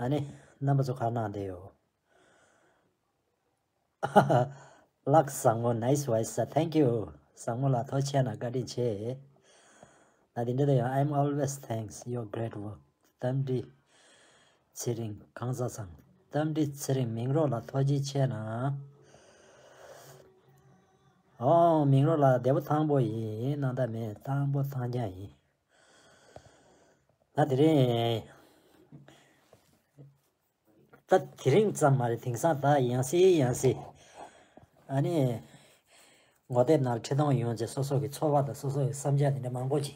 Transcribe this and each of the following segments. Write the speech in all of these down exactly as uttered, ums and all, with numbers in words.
ཨ་ནི་རྣམ་པ་ཚོ་ག་གནང་བསྡད་ཡོད། ལགས། བཟང་མོ། Nice voice sir. Thank you. བཟང་མོ་ལགས། ཐུགས་རྗེ་གནང་། བཀའ་དྲིན་ཆེ། ད་དེ་འདྲ་ད་ཡང་། I'm always thanks your great work. རྟ་མགྲིན་ཚེ་རིང་། གང་ཟག་ཚང་། རྟ་མགྲིན་ཚེ་རིང་། མིང་རོགས་ལ་ཐུགས་རྗེ་ཆེ་གནང་། ཨོ། མིང་རོགས་ལགས། བདེ་པོ་ཐང་པོ་ཡིན། སྣང་དག་མེད། ཐང་པོ་ཐང་རྐྱང་ཡིན། ད་དེ་རིང་ད་དེ་རིང་ཙམ་མ་རེད། དེང་སང་ད་ཡང་སེ་ཡང་སེ། ཨ་ནི། ངོ་དེབ་ནང་ལ་ཁྲི་སྟོང་ཡོང་རྗེས་སོ་སོ་གི་ཚོར་བ་དང་སོ་སོ་གི་བསམ་འཆར་དེ་འདྲ་མང་པོ་ཅིག་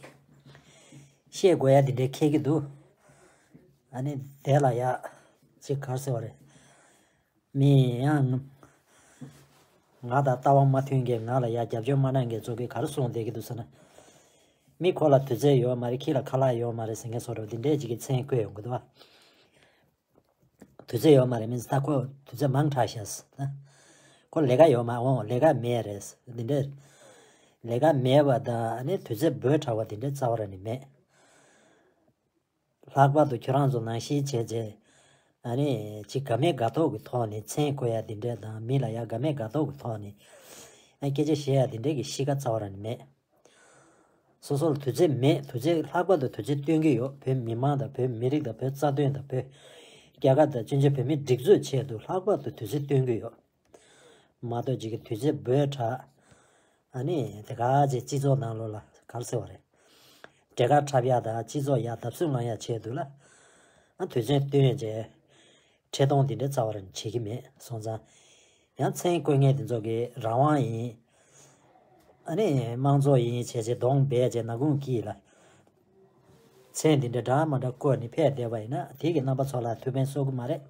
བཤད་དགོས་ཡ་དེ་འདྲ་འཁེལ་གྱི་འདུག་ཨ་ནི་དེ་ལ་ཡ་ཅིག་ག་རེ་ཟེར་བ་རེད། མི་ཡང་ང་དང་ལྟ་བ་མ་མཐུན་མཁན། ང་ལ་ཡ་རྒྱབ་སྐྱོར་མ་གནང་མཁན་ཚོ་གིས་ག་རེ་གསུངས་བསྡད་ཀྱི་འདུག་ཟེར་ན། མི་ཁོ་ལ་དུས་ཚོད་ཡོད་མ་རེད། ཁྱི་ལ་ཁ་ལག་ཡོད་མ་རེད་ཟེར་མཁན་བཟོ་འདྲ་འདི་འདྲས་ཅིག་གི་མཚན་བཀོད་ཡོང་གི་འདུག་བ། དུས་ཚོད་ཡོད་མ་རེད་མིན་ད་ཁོ་དུས་ཚོད་མང་དྲགས་ཤག་ཟེར་ན། ཁོ་ལས་ཀ་ཡོད་མ་འོང་། ལས་ཀ་མེད་རེད་འདི་འདྲས། ལས་ཀ་མེད་པ་དང་ཨ་ནི་དུས་ཚོད་འབོལ་དྲགས་པ་འདི་འདྲས་རྩ་བ་རང་ནས་མེད། ལྷག་པར་དུ་ཁྱོད་རང་ཚོ་ནང་བཞིན་བྱས་རྗེས་ཨ་ནི་ཅིག་དགའ་མེད་དགའ་མདོག་གི་ཐོག་ནས་མཚན་བཀོད་ཡ་འདི་འདྲས་དང་། མི་ལ་ཡ་དགའ་མེད་དགའ་མདོག་གི་ཐོག་ནས་ཨ་སྐད་ཆ་བཤད་ཡ་འདི་འདྲས་ཀྱི་གཤིས་ཀ་རྩ་བ་རང་ནས་མེད། སོ་སོ་ལ་དུས་ཚོད་མེད། དུས་ཚོད་ལྷག་པར་དུ་དུས་ཚོད་སྟོན་གྱི་ཡོད། བོད་མི་མང་དང་བོད་མི་རིགས་དང་བོད་རྩ་དོན་དང་བོད་རྒྱལ་ཁབ་དང་བཙན་བྱོལ་བོད་མིའི་སྒྲིག་འཛུགས་ཆེད་དུ་ལྷག་པར་དུ་དུས་ཚོད་སྟོན་གྱི་ཡོད། མ་གཏོགས་ཅིག་གི་དུས་ཚོད་འབོལ་དྲགས། ཨ་ནི་དེ་ག་ཅིག་སྤྱི་ཚོགས་ནང་ལོགས་ལ་ག་རེ་ཟེར་བ་རེད། འབྲེལ་དཀར་འཁྲབ་ཡ་དང་སྤྱི་ཚོགས་ཡ་བརྡབ་གསིག་ལང་ཡ་ཆེད་དུ་ལ། ཨ་དུས་ཚོད་བཏོན་བྱས་ཁྲི་སྟོང་འདི་འདྲ་རྩ་བ་རང་བྱེད་ཀྱི་མེད། སོང་ཙང་ཡང་མཚན་བཀོད་མཁན་དེ་ཚོ་གི་རང་དབང་ཡིན། ཨ་ནི་དམངས་གཙོ་ཡིན་བྱས་བྱས་གདོང་སྦས་བྱས་ནག་ཁུང་དཀྱིལ་ལ། མཚན་འདི་འདྲ་འདྲ་མ་འདྲ་བཀོད་ནས་ཕེབས་བསྡད་པ་ཡིན་ན། དེ་གི་རྣམ་པ་ཚོ་ལ་ཐུགས་ཕན་གསོས་ཀྱི་མ་རེད།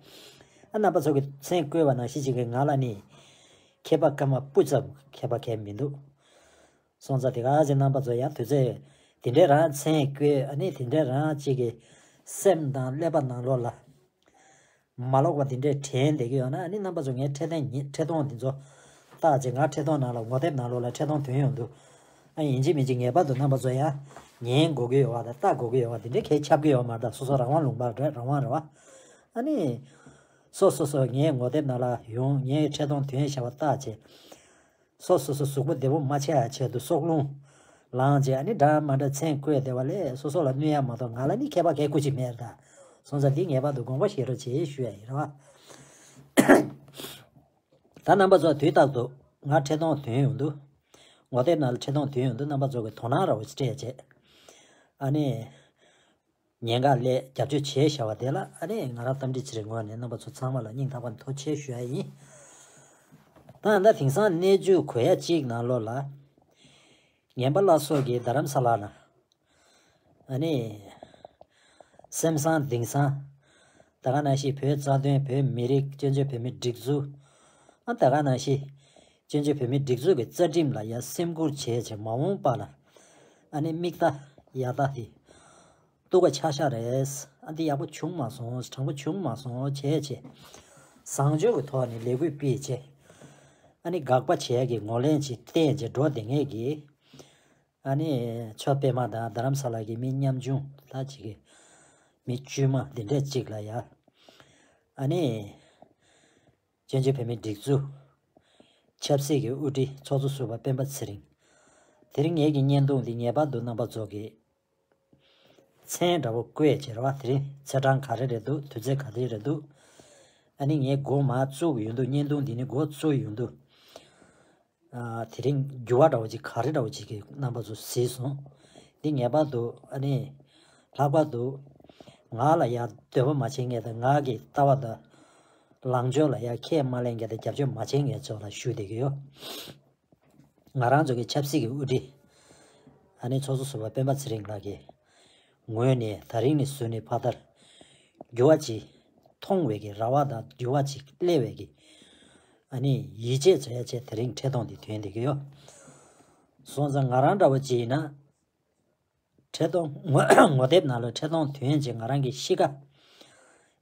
ཨ་རྣམ་པ་ཚོ་གི་མཚན་བཀོད་པ་ནང་བཞིན་ཅིག་གི་ང་ལ་ནི་ཁྱད་པར་སྐར་མ་སྤུ་ཙམ་ཁྱད་པར་གང་ཡང་མི་འདུག་སོང་ཙང་དེ་ག་ཅིག་རྣམ་པ་ཚོ་ཡང་དུས་ཚོད་དེ་འདྲའི་རང་མཚན་བཀོད། ཨ་ནི་དེ་འདྲའི་རང་ཅིག་གི་སེམས་དང་ཀླད་པ་ནང་ལོགས་ལ་མ་ལོག་པ་དེ་འདྲའི་དྲན་བསྡད་ཀྱི་ཡོད་ན། ཨ་ནི་རྣམ་པ་ཚོ་ངའི་འཕྲེད་དོན་ཉིད་འཕྲེད་དོན་དེ་ཚོ་བལྟས་རྗེས་ང་འཕྲེད་དོན་ནང་ལ་ངོ་དེབ་ནང་ལོགས་ལ་འཕྲེད་དོན་ཐོན་ཡོང་དུས། ཨ་ཡིན་གཅིག་མིན་གཅིག་ངེས་པར་དུ་རྣམ་པ་ཚོ་ཡང་ཉན་དགོས་ཀྱི་ཡོད་པ་དང་ལྟ་དགོས་ཀྱི་ཡོད་པ་དེ་འདྲའི་གལ་ཆགས་ཀྱི་ཡོད་མ་རེད། སོ་སོ་རང་དབང་ལུང་པ་རེད། རང་དབང་རེད་བ། ཨ་ནི་སོ་སོ་སོ་ངའི་ངོ་དེབ་ནང་ལ་ཡོང་། ངའི་འཕྲེད་དོན་ཐོན་བཞག་པ་བལྟས་རྗེས། སོ་སོ་སོ་གཟུགས་པོ་བདེ་པོ་མ་ཆགས་ཡ་ཆེད་དུ་སྲོག་རླུང་ལངས་རྗེས་ཨ་ནི་འདྲ་མ་འདྲ་མཚན་བཀོད་བསྡད་པ་ལས་སོ་སོ་ལ་གནོད་ཡ་མ་གཏོགས་ང་ལ་ནི་ཁྱད་པར་གང་ཡང་སྐུ་མཁྱེན་མེད་རེད་ད། སོང་ཙང་འདི་ངེས་པར་དུ་དགོངས་པ་བཞེས་རོགས་བྱེད་ཞུ་ཡ་ཡིན་རེད་བ། ད་རྣམ་པ་ཚོ་དུས་རྟག་ཏུ་ང་འཕྲེད་དོན་ཐོན་ཡོང་དུས། ངོ་དེབ་ནང་ལ་འཕྲེད་དོན་ཐོན་ཡོང་དུས་རྣམ་པ་ཚོ་གི་དོ་སྣང་རོགས་སྤྲད་བྱས། ཨ་ནི། ཉེན་ཁ་ལས་རྒྱབ་སྐྱོར་བྱས་བཞག་པ་དེ་ལ་ཨ་ནི་ང་རང་རྟ་མགྲིན་ཚེ་རིང་ངོས་ནས་རྣམ་པ་ཚོ་ཚང་མ་ལ་སྙིང་ཐག་པ་ནས་ཐུགས་རྗེ་ཆེ་ཞུ་ཡ་ཡིན། ད་ད་དེང་སང་གནས་ཚུལ་གོ་ཡ་གཅིག་ནང་ལོགས་ལ། ངན་པ་བླ་སྲོག་གིས་རྡ་རམ་ས་ལ་ན། ཨ་ནི། སེམས་བཟང་དེང་སང་། ད་ག་ནང་བཞིན་བོད་རྩ་དོན། བོད་མི་རིགས། བཙན་བྱོལ་བོད་མིའི་སྒྲིག་འཛུགས། ཨ་ད་ག་ནང་བཞིན། བཙན་བྱོལ་བོད་མིའི་སྒྲིག་འཛུགས་ཀྱི་རྩ་ཁྲིམས་ལ་ཡ་སེམས་ཁུར་བྱས་བྱས་མ་འོངས་པ་ལ། ཨ་ནི་མིག་ལྟ་ཡ་ལྟ་དེ། སྡུག་ག་ཆགས་ཤག་རེད། ཨ་འདི་ཡག་པོ་བྱུང་མ་སོང་། དྲང་པོ་བྱུང་མ་སོང་བྱས་བྱས། བཟང་སྤྱོད་ཀྱི་ཐོག་ནས་ལས་འགུལ་སྤེལ་བྱས། ཨ་ནི་དགག་པ་བྱས་ཀྱི་ངོས་ལེན་ཅིག་བསྟན་བྱས་འགྲོ་བསྡད་མཁན་གྱི། ཨ་ནི་ཆོས་པད་མ་དང་རྡ་རམ་ས་ལ་གི་མི་ཉམ་ཆུང་ད་ཅིག་གི་མི་དཀྱུས་མ་འདི་འདྲས་ཅིག་ལ་ཡ། ཨ་ནི་བཙན་བྱོལ་བོད་མིའི་སྒྲིག་འཛུགས་ཆབ་སྲིད་ཀྱི་དབུ་ཁྲིད་ཚོགས་གཙོ་ཟུར་པ་སྤེན་པ་ཚེ་རིང་། དེ་རིང་ངེད་ཀྱི་བརྙན་ཐུང་འདི་ངེས་པར་དུ་རྣམ་པ་ཚོ་གི་མཚན་འདྲ་པོ་བཀོད་བྱས་རེད་བ། དེ་རིང་ཚེས་གྲངས་ག་རེ་རེད་འདུག་དུས་ཚོད་ག་རེ་རེད་འདུག་ཨ་ནི་ངས་འགོ་མར་བཙུགས་ཡོང་དུས། བརྙན་ཐུང་འདི་ནི་འགོ་བཙུགས་ཡོང་དུས། ཨ་དེ་རིང་འགྱུར་བ་འདྲ་བོ་ཅིག་ག་རེ་འདྲ་བོ་ཅིག་གི་རྣམ་པ་ཚོ་གཟིགས་སོང་། འདི་ངེས་པར་དུ་ཨ་ནི་ལྷག་པར་དུ་ང་ལ་ཡ་འདོད་པ་མ་བྱེད་མཁན་དང་། ང་གི་ལྟ་བ་དང་ལངས་ཕྱོགས་ལ་ཡ་ཁས་མ་ལེན་མཁན་དང་རྒྱབ་སྐྱོར་མ་བྱེད་མཁན་ཚོ་ལ་ཞུ་བསྡད་ཀྱི་ཡོད། ང་རང་ཚོ་གི་ཆབ་སྲིད་ཀྱི་དབུ་ཁྲིད་ཨ་ནི་ཚོགས་གཙོ་ཟུར་པ་སྤེན་པ་ཚེ་རིང་ལགས་ཀྱི་ངོས་ནས་ད་རིང་ནས་བཟུང་ནས་ཕ་མཐར་འགྱུར་བ་ཅིག་མཐོང་བའི་གི་རེ་བ་དང་། འགྱུར་བ་ཅིག་སླེབས་པའི་གི་ཨ་ནི་ཡིད་ཆེས་བྱས་བྱས་དེ་རིང་འཕྲེད་དོན་འདི་ཐོན་བསྡད་ཀྱི་ཡོད། སོང་ཙང་ང་རང་འདྲ་བོ་ཅིག་ཡིན་ན། འཕྲེད་དོན་ངོ་ངོ་དེབ་ནང་ལ་འཕྲེད་དོན་ཐོན་རྗེས་ང་རང་གི་གཤིས་ཀ་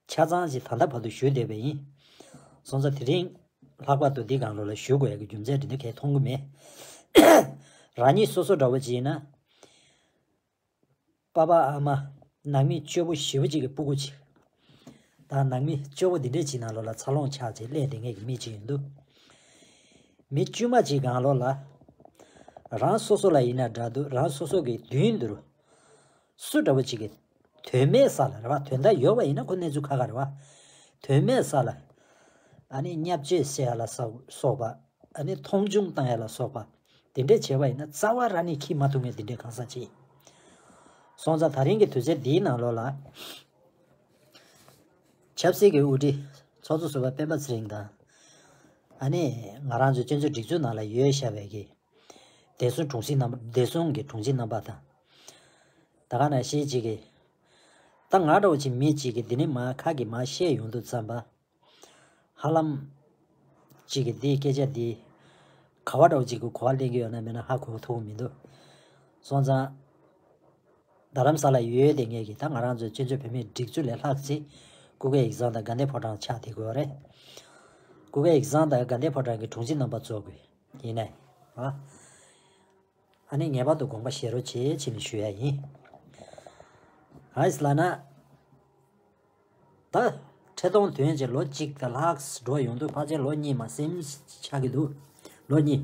ཆ་ཚང་ཅིག་ད་ལྟ་བར་དུ་ཞུ་བསྡད་པ་ཡིན། སོང་ཙང་དེ་རིང་ལྷག་པར་དུ་འདི་སྒང་ལོགས་ལ་ཞུ་དགོས་ཡ་གི་རྒྱུ་མཚན་དེ་འདྲ་གང་ཡང་མཐོང་གི་མེད། རང་ཉིད་སོ་སོ་འདྲ་བོ་ཅིག་ཡིན་ན། པ་ཕ་ཨ་མ་ནང་མི་སྐྱོ་པོ་ཞེ་པོ་ཅིག་གི་སྤུ་གུ་ཅིག་ད་ནང་མི་སྐྱོ་བོ་འདི་འདྲས་ཅིག་ནང་ལོགས་ལ་འཚར་ལོངས་ཆགས་བྱས་སླེབས་བསྡད་མཁན་གྱི་མི་ཅིག་ཡིན་འདུག་མི་དཀྱུས་མ་ཅིག་སྒང་ལོགས་ལ། རང་སོ་སོ་ལ་ཡིན་ན་འདྲ་འདུག་རང་སོ་སོ་གི་མདུན་དུ། སུ་འདྲ་བོ་ཅིག་གིས་དོན་མེད་ས་ལ་རེད་བ། དོན་དག་ཡོད་པ་ཡིན་ན་ཁོ་གནས་ཚུལ་ཁ་ཁ་རེད་བ། དོན་མེད་ས་ལ། ཨ་ནི་བརྙས་བཅོས་བྱེད་ཡ་ལ་སོགས་པ། ཨ་ནི་མཐོང་ཆུང་བཏང་ཡ་ལ་སོགས་པ། དེ་འདྲས་བྱས་པ་ཡིན་ན་རྩ་བ་རང་ནས་འཁྱེར་མ་ཐུབ་མཁན་དེ་འདྲས་གང་ཟག་ཅིག་སོང་ཙང་ད་རིང་གི་དུས་ཚོད་འདིའི་ནང་ལོགས་ལ། ཆབ་སྲིད་ཀྱི་དབུ་ཁྲིད་ཚོགས་གཙོ་ཟུར་པ་སྤེན་པ་ཚེ་རིང་དང་། ཨ་ནི་ང་རང་ཚོའི་སྤྱི་ཚོགས་སྒྲིག་འཛུགས་ནང་ལ་ཡོད་བཞག་པའི་གི་བདེ་སྲུང་དྲུང་ཆེ་རྣམ་པ། བདེ་སྲུང་གི་དྲུང་ཆེ་རྣམ་པ་དང་། ད་ག་ནང་བཞིན་ཅིག་གིས། ད་ང་འདྲ་བོ་ཅིག་མི་ཅིག་གིས་འདི་ནས་མར་ཁ་གིས་མར་བཤད་ཡོང་དུས་ཙམ་པ། ཧ་ལམ། ཅིག་གིས་འདིའི་སྐད་ཆ་འདི། ག་བ་འདྲ་བོ་ཅིག་གིས་གོ་བ་ལེན་གྱི་ཡོད་ན་མེད་ན་ཧ་གོ་ཐུབ་ཀྱི་མི་འདུག་སོང་ཙང་། རྡ་རམ་ས་ལ་ཡོད་བསྡད་མཁན་གྱི་ད་ང་རང་ཚོའི་སྤྱི་ཚོགས་བོད་མིའི་སྒྲིག་འཛུགས་ལས་ལྷག་ཅིག་ཀུ་ཀེ་ཡིག་ཚང་དང་དགའ་ལྡན་ཕོ་བྲང་ཆགས་བསྡད་ཀྱི་ཡོད་རེད། ཀུ་ཀེ་ཡིག་ཚང་དང་དགའ་ལྡན་ཕོ་བྲང་གི་དྲུང་ཆེ་རྣམ་པ་ཚོ་གི་ཡིན་ནའི། ཨ། ཨ་ནི་ངེས་པར་དུ་དགོངས་པ་བཞེས་རོགས་བྱེད་ཅེས་ནས་ཞུ་ཡ་ཡིན། གང་ཡིན་ལབ་ན། ད། འཕྲིན་གཏོང་དོན་བྱེད་ལོ་གཅིག་དང་ལྷག་འགྲོ་ཡོང་དུས་ཕལ་ཆེར་ལོ་གཉིས་མ་ཟིན་ཆགས་ཀྱི་འདུག་ལོ་གཉིས།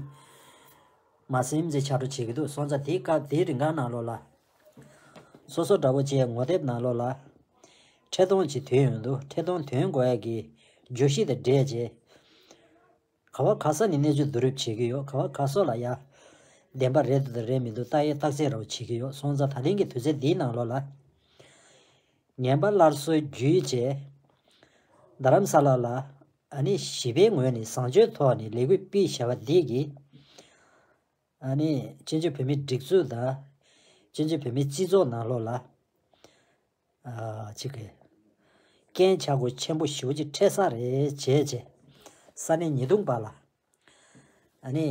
མ་ཟིན་ཙམ་ཆགས་འགྲོ་བྱེད་ཀྱི་འདུག་སོང་ཙང་དེའི་སྐབས་དེའི་རིང་གང་ནང་ལོགས་ལ། སོ་སོ་འདྲ་བོ་བྱས་ངོ་དེབ་ནང་ལོགས་ལ། འཕྲིན་གཏོང་ཅིག་དོན་ཡོང་དུས་འཕྲིན་གཏོང་དོན་དགོས་ཡ་གི། བརྗོད་གཞི་དང་འབྲེལ་བྱས། ག་བ་ག་ས་ནས་གནས་ཚུལ་བསྡུ་རུབ་བྱེད་ཀྱི་ཡོད། ག་བ་ག་ས་ལ་ཡ། བདེན་པ་རེད་འདུག་དང་རེད་མི་འདུག་ལྟ་ཡས་བརྟག་དཔྱད་རོགས་བྱེད་ཀྱི་ཡོད། སོང་ཙང་ད་ཐེངས་ཀྱི་དུས་ཚོད་འདིའི་ནང་ལོགས་ལ། ངན་པ་སླར་གསོ་བརྒྱུད་བྱས། རྡ་རམ་ས་ལ་ལ། ཨ་ནི་ཞི་བའི་ངོས་ནས་བཟང་སྤྱོད་ཐོག་ནས་ལས་འགུལ་སྤེལ་བྱ་བ་འདི་གིས། ཨ་ནི་སྤྱི་ཚོགས་བོད་མིའི་སྒྲིག་འཛུགས་དང་། སྤྱི་ཚོགས་བོད་མིའི་སྤྱི་ཚོགས་ནང་ལོགས་ལ། ཨ། ཅིག་གི། རྐྱེན་ཆག་སྒོ་ཆེན་པོ་ཞེ་པོ་ཅིག་འཕྲད་ས་རེད་བྱས་བྱས། ས་གནས་ཉེས་རྡུང་པ་ལ། ཨ་ནི།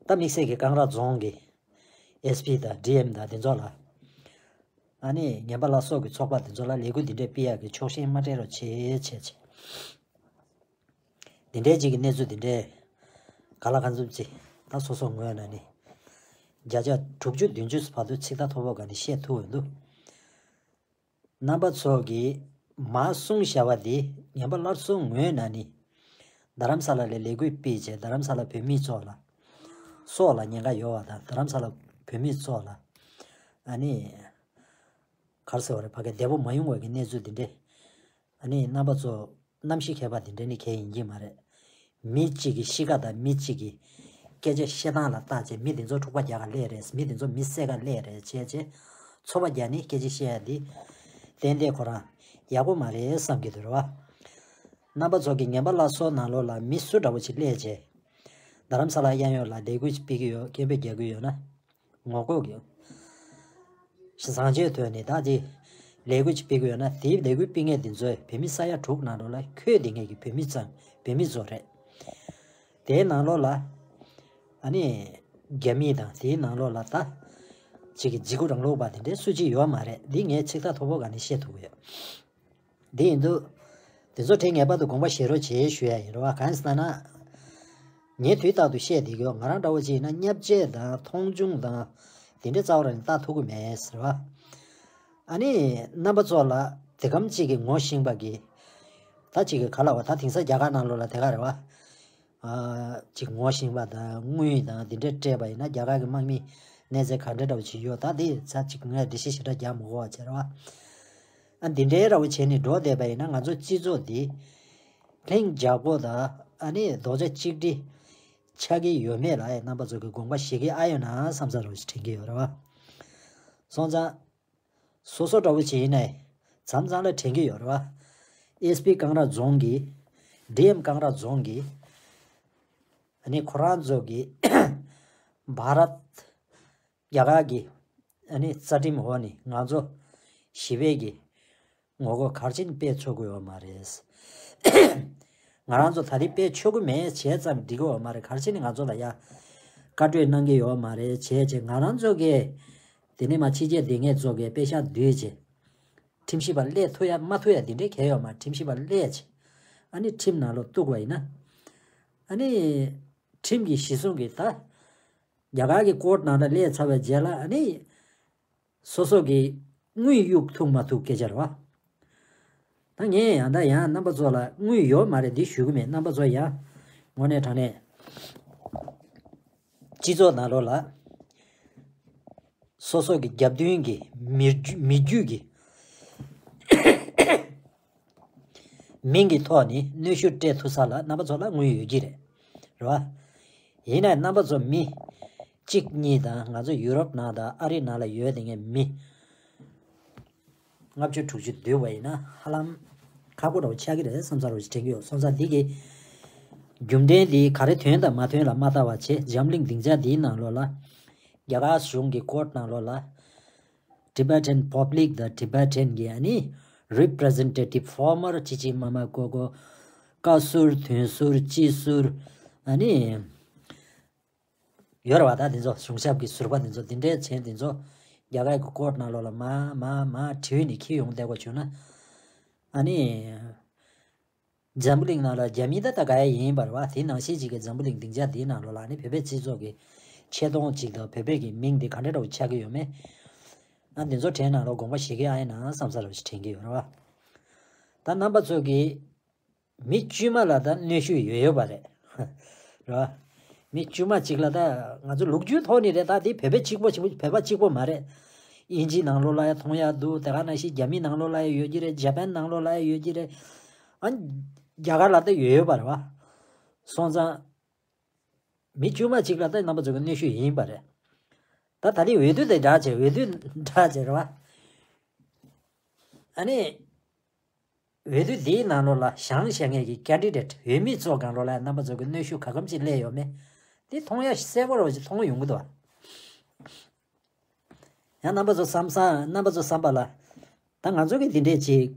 ད་དམིགས་བསལ་གྱི་ཀང་ར་རྫོང་གི་ཨེས་པི་དང་ཌི་ཨེམ་དང་དེ་ཚོ་ལ། ཨ་ནི་ངན་པ་ལ་སོགས་ཀྱི་ཚོགས་པ་དེ་ཚོ་ལ་ལས་འགུལ་འདི་འདྲས་སྤེལ་ཡག་གི་ཕྱོགས་ཞེན་མ་སྤྲད་རོགས་བྱེད་བྱས་བྱས། འདི་འདྲའི་ཅིག་གི་གནས་ཚུལ་འདི་འདྲའི་ག་ལ་ག་ཚོད་ཅིག་ད་སོ་སོ་ངོས་ནས་ནི་བརྒྱ་ཆ་དྲུག་ཅུ་བདུན་ཅུ་བར་དུ་ཚིག་ཐག་ཐོག་པོ་ག་ནས་བཤད་ཐུབ་འོས་འདུག་རྣམ་པ་ཚོ་གིས་མར་གསུངས་བཞག་པ་འདི་ངན་པ་སླར་གསོ་ངོས་ནས་ནི་རྡ་རམ་ས་ལ་ལ་ལས་འགུལ་སྤེལ་བྱས་རྡ་རམ་ས་ལ་བོད་མི་ཚོ་ལ་སྲོག་ལ་ཉེན་ཁ་ཡོད་པ་དང་རྡ་རམ་ས་ལ་བོད་མི་ཚོ་ལ་ཨ་ནི་ག་རེ་ཟེར་བ་རེད། ཕ་གི་བདེ་པོ་མ་ཡོང་བའི་གི་གནས་ཚུལ་འདི་འདྲས། ཨ་ནི་རྣམ་པ་ཚོ་རྣམ་ཤེས་མཁས་པ་དེ་འདྲ་ནི་གལ་ཡིན་གྱི་མ་རེད། མི་གཅིག་གི་གཤིས་ཀ་དང་མི་གཅིག་གི་སྐད་ཆ་བཤད་སྟངས་ལ་བལྟས་བྱས་མི་དེ་ཚོ་འཁྲུག་པ་རྒྱག་ག་སླེབས་རེད། མི་དེ་ཚོ་མི་བསད་ག་སླེབས་རེད་བྱས་བྱས། ཚོགས་པ་རྒྱག་ནས་སྐད་ཆ་བཤད་ཡ་འདི་ཏན་ཏན་ཁོ་རང་ཡག་པོ་མ་རེད་བསམ་གྱི་འདུག་རེད་བ། རྣམ་པ་ཚོ་གི་ངན་པ་སླར་གསོ་ནང་ལོགས་ལ་མི་སུ་འདྲ་བོ་ཅིག་སླེབས་བྱས། རྡ་རམ་ས་ལ་གཡས་གཡོན་ལ་ལས་འགུལ་ཅིག་སྤེལ་གྱི་ཡོད། སྐད་འབོད་རྒྱག་གི་ཡོད་ན། ངོ་ལྐོག་གི་བཟང་སྤྱོད་ཐོག་ནས་ད་དེ་ལས་འགུལ་ཅིག་སྤེལ་གི་ཡོད་ན། དེའི་ལས་འགུལ་སྤེལ་མཁན་དེ་ཚོས་བོད་མི་ས་ཡ་དྲུག་ནང་ལོགས་ལ་འཁོད་བསྡད་མཁན་གྱི་བོད་མི་ཚང་བོད་མི་ཚོ་རེད། དེའི་ནང་ལོགས་ལ་ཨ་ནི་རྒྱ་མི་དང་དེའི་ནང་ལོགས་ལ་ད་ཅིག་གི་འཇིགས་སྐུལ་རིང་ལུགས་པ་དེ་འདྲའི་སུ་གཅིག་ཡོད་མ་རེད། འདི་ངས་ཚིག་ཐག་ཐོག་པོ་ག་ནས་བཤད་ཐུབ་ཀྱི་ཡོད། འདི་ཡིན་དུས། དེ་ཚོ་དྲན་ངེས་པར་དུ་དགོངས་པ་བཞེས་རོགས་བྱེད་ཞུ་ཡ་ཡིན་རེད་བ། གང་ཡིན་ཟེར་ན། ངས་དུས་རྟག་ཏུ་བཤད་བསྡད་ཀྱི་ཡོད། ང་རང་འདྲ་བོ་ཅིག་ཡིན་ན་བརྙས་བཅོས་དང་མཐོང་ཆུང་དང་། དེ་འདྲའི་རྩ་བ་རང་ནས་ལྟ་ཐུབ་ཀྱི་མེད་ཟེར་བ། ཨ་ནི། རྣམ་པ་ཚོ་ལ་དེ་གམ་གཅིག་གི་ངོ་ཤེས་པ་གི། ད་གཅིག་གི་ག་ལ་བ་ད་དེང་སང་རྒྱ་གར་ནང་ལོགས་ལ་དེ་ག་རེད་བ། ཅིག་ངོ་ཤེས་པ་དང་དངུལ་དང་དེ་འདྲ་སྤྲད་པ་ཡིན་ན་རྒྱ་གར་གྱི་དམག་མི་གནས་ཚད་ག་འདྲ་འདྲ་བོ་ཅིག་ཡོད། ད་དེ་ཚ་ཅིག་ངས་འགྲེལ་བཤད་ཞེ་དྲག་རྒྱག་མི་དགོས་པ་བྱས་རེད་བ། ཨ་འདི་འདྲའི་ར་བོ་བྱས་ནས་འགྲོ་བསྡད་པ་ཡིན་ན་ང་ཚོ་སྤྱི་ཚོགས་འདི་ལྷིང་འཇགས་པོ་དང་ཨ་ནི་རྡོག་རྩ་གཅིག་སྒྲིལ་ཆགས་ཀྱི་ཡོད་མེད་ལ་ཡང་རྣམ་པ་ཚོ་གི་དགོངས་པ་བཞེས་ཀྱི་ཨ་ཡོད་ན་བསམ་ས་ར་བོ་ཞིག་དྲན་གྱི་ཡོད་རེད་བ། སོང་ཙང་། སོ་སོ་འདྲ་བོ་ཅིག་ཡིན་ནའི། མཚམས་མཚམས་ལ་དྲན་གྱི་ཡོད་རེད་བ། ཨེས་པི་ཀང་ར་རྫོང་གི། ཌི་ཨེམ་ཀང་ར་རྫོང་གི། ཨ་ནི་ཁོ་རང་ཚོ་གི། བྷ་རད། རྒྱ་གར་གི། ཨ་ནི་རྩ་ཁྲིམས་འོག་ནས་ང་ཚོ་ཞི་བའི་གི་ངོ་རྒོལ་ག་རེ་བྱས་ནས་སྤེལ་ཆོག་གི་ཡོད་མ་རེད། ང་རང་ཚོ་ད་རེས་སྤེལ་ཆོག་གི་མེད་བྱས་ཙམ་འགྲིག་གི་ཡོད་མ་རེད། ག་རེ་བྱས་ནས་ང་ཚོ་ལ་ཡ་བཀའ་གྲོས་གནང་གི་ཡོད་མ་རེད་བྱས་བྱས་ང་རང་ཚོ་གི་དེ་ནས་མ་ཕྱི་རྒྱལ་སྡོད་མཁན་ཚོ་གི་པེ་ཤག་བསྡུས་བྱས་ཁྲིམས་ཞིབ་པ་སླེབས་ཐུབ་ཡ་མ་ཐུབ་ཡ་དེ་འདྲའི་གལ་ཡོད་མ་རེད། ཁྲིམས་ཞིབ་པ་སླེབས་བྱས་ཨ་ནི་ཁྲིམས་ནང་ལོགས་གཏུགས་པ་ཡིན་ན་ཨ་ནི་ཁྲིམས་ཀྱི་གཞི་བཟུང་གི་ད་རྒྱ་གར་གྱི་ཀོར་ཊི་ནང་ལ་སླེབས་ཚར་བའི་རྗེས་ལ་ཨ་ནི། སོ་སོ་གི་དངུལ་གཡུག་ཐུབ་མ་ཐུབ་སྐད་ཆ་རེད་བ། ད་ངས་ཡང་ད་ཡང་རྣམ་པ་ཚོ་ལ་དངུལ་ཡོད་མ་རེད་འདི་ཞུ་གི་མེད། རྣམ་པ་ཚོ་ཡང་དངོས་གནས་དྲང་གནས་སྤྱི་ཚོགས་ནང་ལོགས་ལ་སོ་སོ་གི་རྒྱབ་མདུན་གྱི་མི་རྒྱུ་མི་རྒྱུད་ཀྱི་མིང་གི་ཐོག་ནས་གནོན་ཤུགས་སྤྲད་ཐུབ་ས་ལ་རྣམ་པ་ཚོ་ལ་དངུལ་ཡོད་ཀྱི་རེད། རེད་བ། ཡིན་ནའི་རྣམ་པ་ཚོ་མི་གཅིག་གཉིས་དང་ང་ཚོ་ཡུ་རོབ་ནང་དང་ཨ་རི་ནང་ལ་ཡོད་དེ་ངས་མི་ལྔ་བཅུ་དྲུག་ཅུ་བསྡུས་པ་ཡིན་ན་ཧ་ལམ་ཁག་པོ་འདྲ་བོ་ཆགས་ཀྱི་རེད་བསམ་ས་རུ་དྲན་གྱི་ཡོད། སོང་ཙང་འདི་གི་རྒྱུ་འབྲས་འདི་ག་རེ་ཐོན་དང་མ་ཐོན་ལ་མ་ལྟ་བ་བྱས། འཛམ་གླིང་སྡིངས་ཆ་འདིའི་ནང་ལོགས་ལ་རྒྱ་གར་གཞུང་གི་ཀོར་ནང་ལོགས་ལ་Tibetan Public དང་Tibetan གི་ཨ་ནི་Representative Former ཅི་ཅི་མ་མ་ཀོ་ཀོ་བཀའ་ཟུར་དོན་ཟུར་སྤྱི་ཟུར་ཨ་ནི་ཡོད་རེད་བ། ད་འདི་ཚོ་གཞུང་ཞབས་ཀྱི་ཟུར་པ་འདི་ཚོ་འདི་འདྲའི་བྱས་འདི་ཚོ་རྒྱ་གར་གྱི་ཀོར་ནང་ལོགས་ལ་མ་མ་མ་དྲི་བ་ནི་འཁྱེར་ཡོང་བསྡད་དགོས་བྱུང་ན་ཨ་ནི་འཛམ་བུ་གླིང་ནང་ལ་རྒྱ་མི་ད་ལྟ་ག་ཡ་ཡིན་པ་རེད་བ། དེ་ནང་བཞིན་ཅིག་གི་འཛམ་བུ་གླིང་སྡིངས་ཆ་འདིའི་ནང་ལོགས་ལ་ཨ་ནི་བོད་པའི་སྤྱི་ཚོགས་ཀྱི་ཆེ་མཐོང་ཅིག་དང་བོད་པའི་གི་མིང་འདི་ག་འདྲ་འདྲ་བོ་ཆགས་ཀྱི་ཡོད་མེད། ཨ་འདི་ཚོ་དྲན་ནང་ལོགས་དགོངས་པ་བཞེས་ཀྱི་ཨ་ཡིན་ན་བསམ་ས་རེ་བཞིན་དྲན་གྱི་ཡོད་རེད་བ། ད་རྣམ་པ་ཚོ་གི་མི་དཀྱུས་མ་ལ་ད་གནོན་ཤུགས་ཡོད་ཡོད་པ་རེད། རེད་བ། མི་དཀྱུས་མ་གཅིག་ལ་ད་ང་ཚོ་ལོ་རྒྱུས་ཐོག་ནས་རེད། ད་དེ་བོད་པ་གཅིག་པོ་གཅིག་པོ་བོད་པ་གཅིག་པོ་མ་རེད། དབྱིན་ཇི་ནང་ལོགས་ལ་ཡང་མཐོང་ཡག་འདུག་དེ་ག་ནང་བཞིན་རྒྱ་མི་ནང་ལོགས་ལ་ཡང་ཡོད་ཀྱི་རེད། ཇ་པན་ནང་ལོགས་ལ་ཡང་ཡོད་ཀྱི་རེད། ཨ་རྒྱ་གར་ལ་ད་ཡོད་ཡོད་པ་རེད་བ། སོང་ཙང་མི་དཀྱུས་མ་གཅིག་ལ་ད་རྣམ་པ་ཚོ་གི་གནོན་ཤུགས་ཡིན་པ་རེད། ད་ད་ལི་འོས་བསྡུ་དེ་འདྲ་བྱས། འོས་བསྡུ་འདྲ་བྱས་རེད་བ། ཨ་ནི། འོས་བསྡུ་འདིའི་ནང་ལོགས་ལ་བཞེངས་བཞེངས་མཁན་གྱི་ཀེན་ཌི་ཌེ་ཊི་འོས་མི་ཚོ་སྒང་ལོགས་ལ་རྣམ་པ་ཚོ་གི་གནོན་ཤུགས་ག་གམ་ཅིག་སླེབས་ཡོད་མེད། འདི་མཐོང་ཡ་གསལ་པོ་རོ་ཅིག་མཐོང་ཡོང་གི་འདུག་ཡང་རྣམ་པ་ཚོ་བསམ་ས་རྣམ་པ་ཚོ་བསམ་པ་ལ། ད་ང་ཚོ་གི་འདི་འདྲས་ཅིག་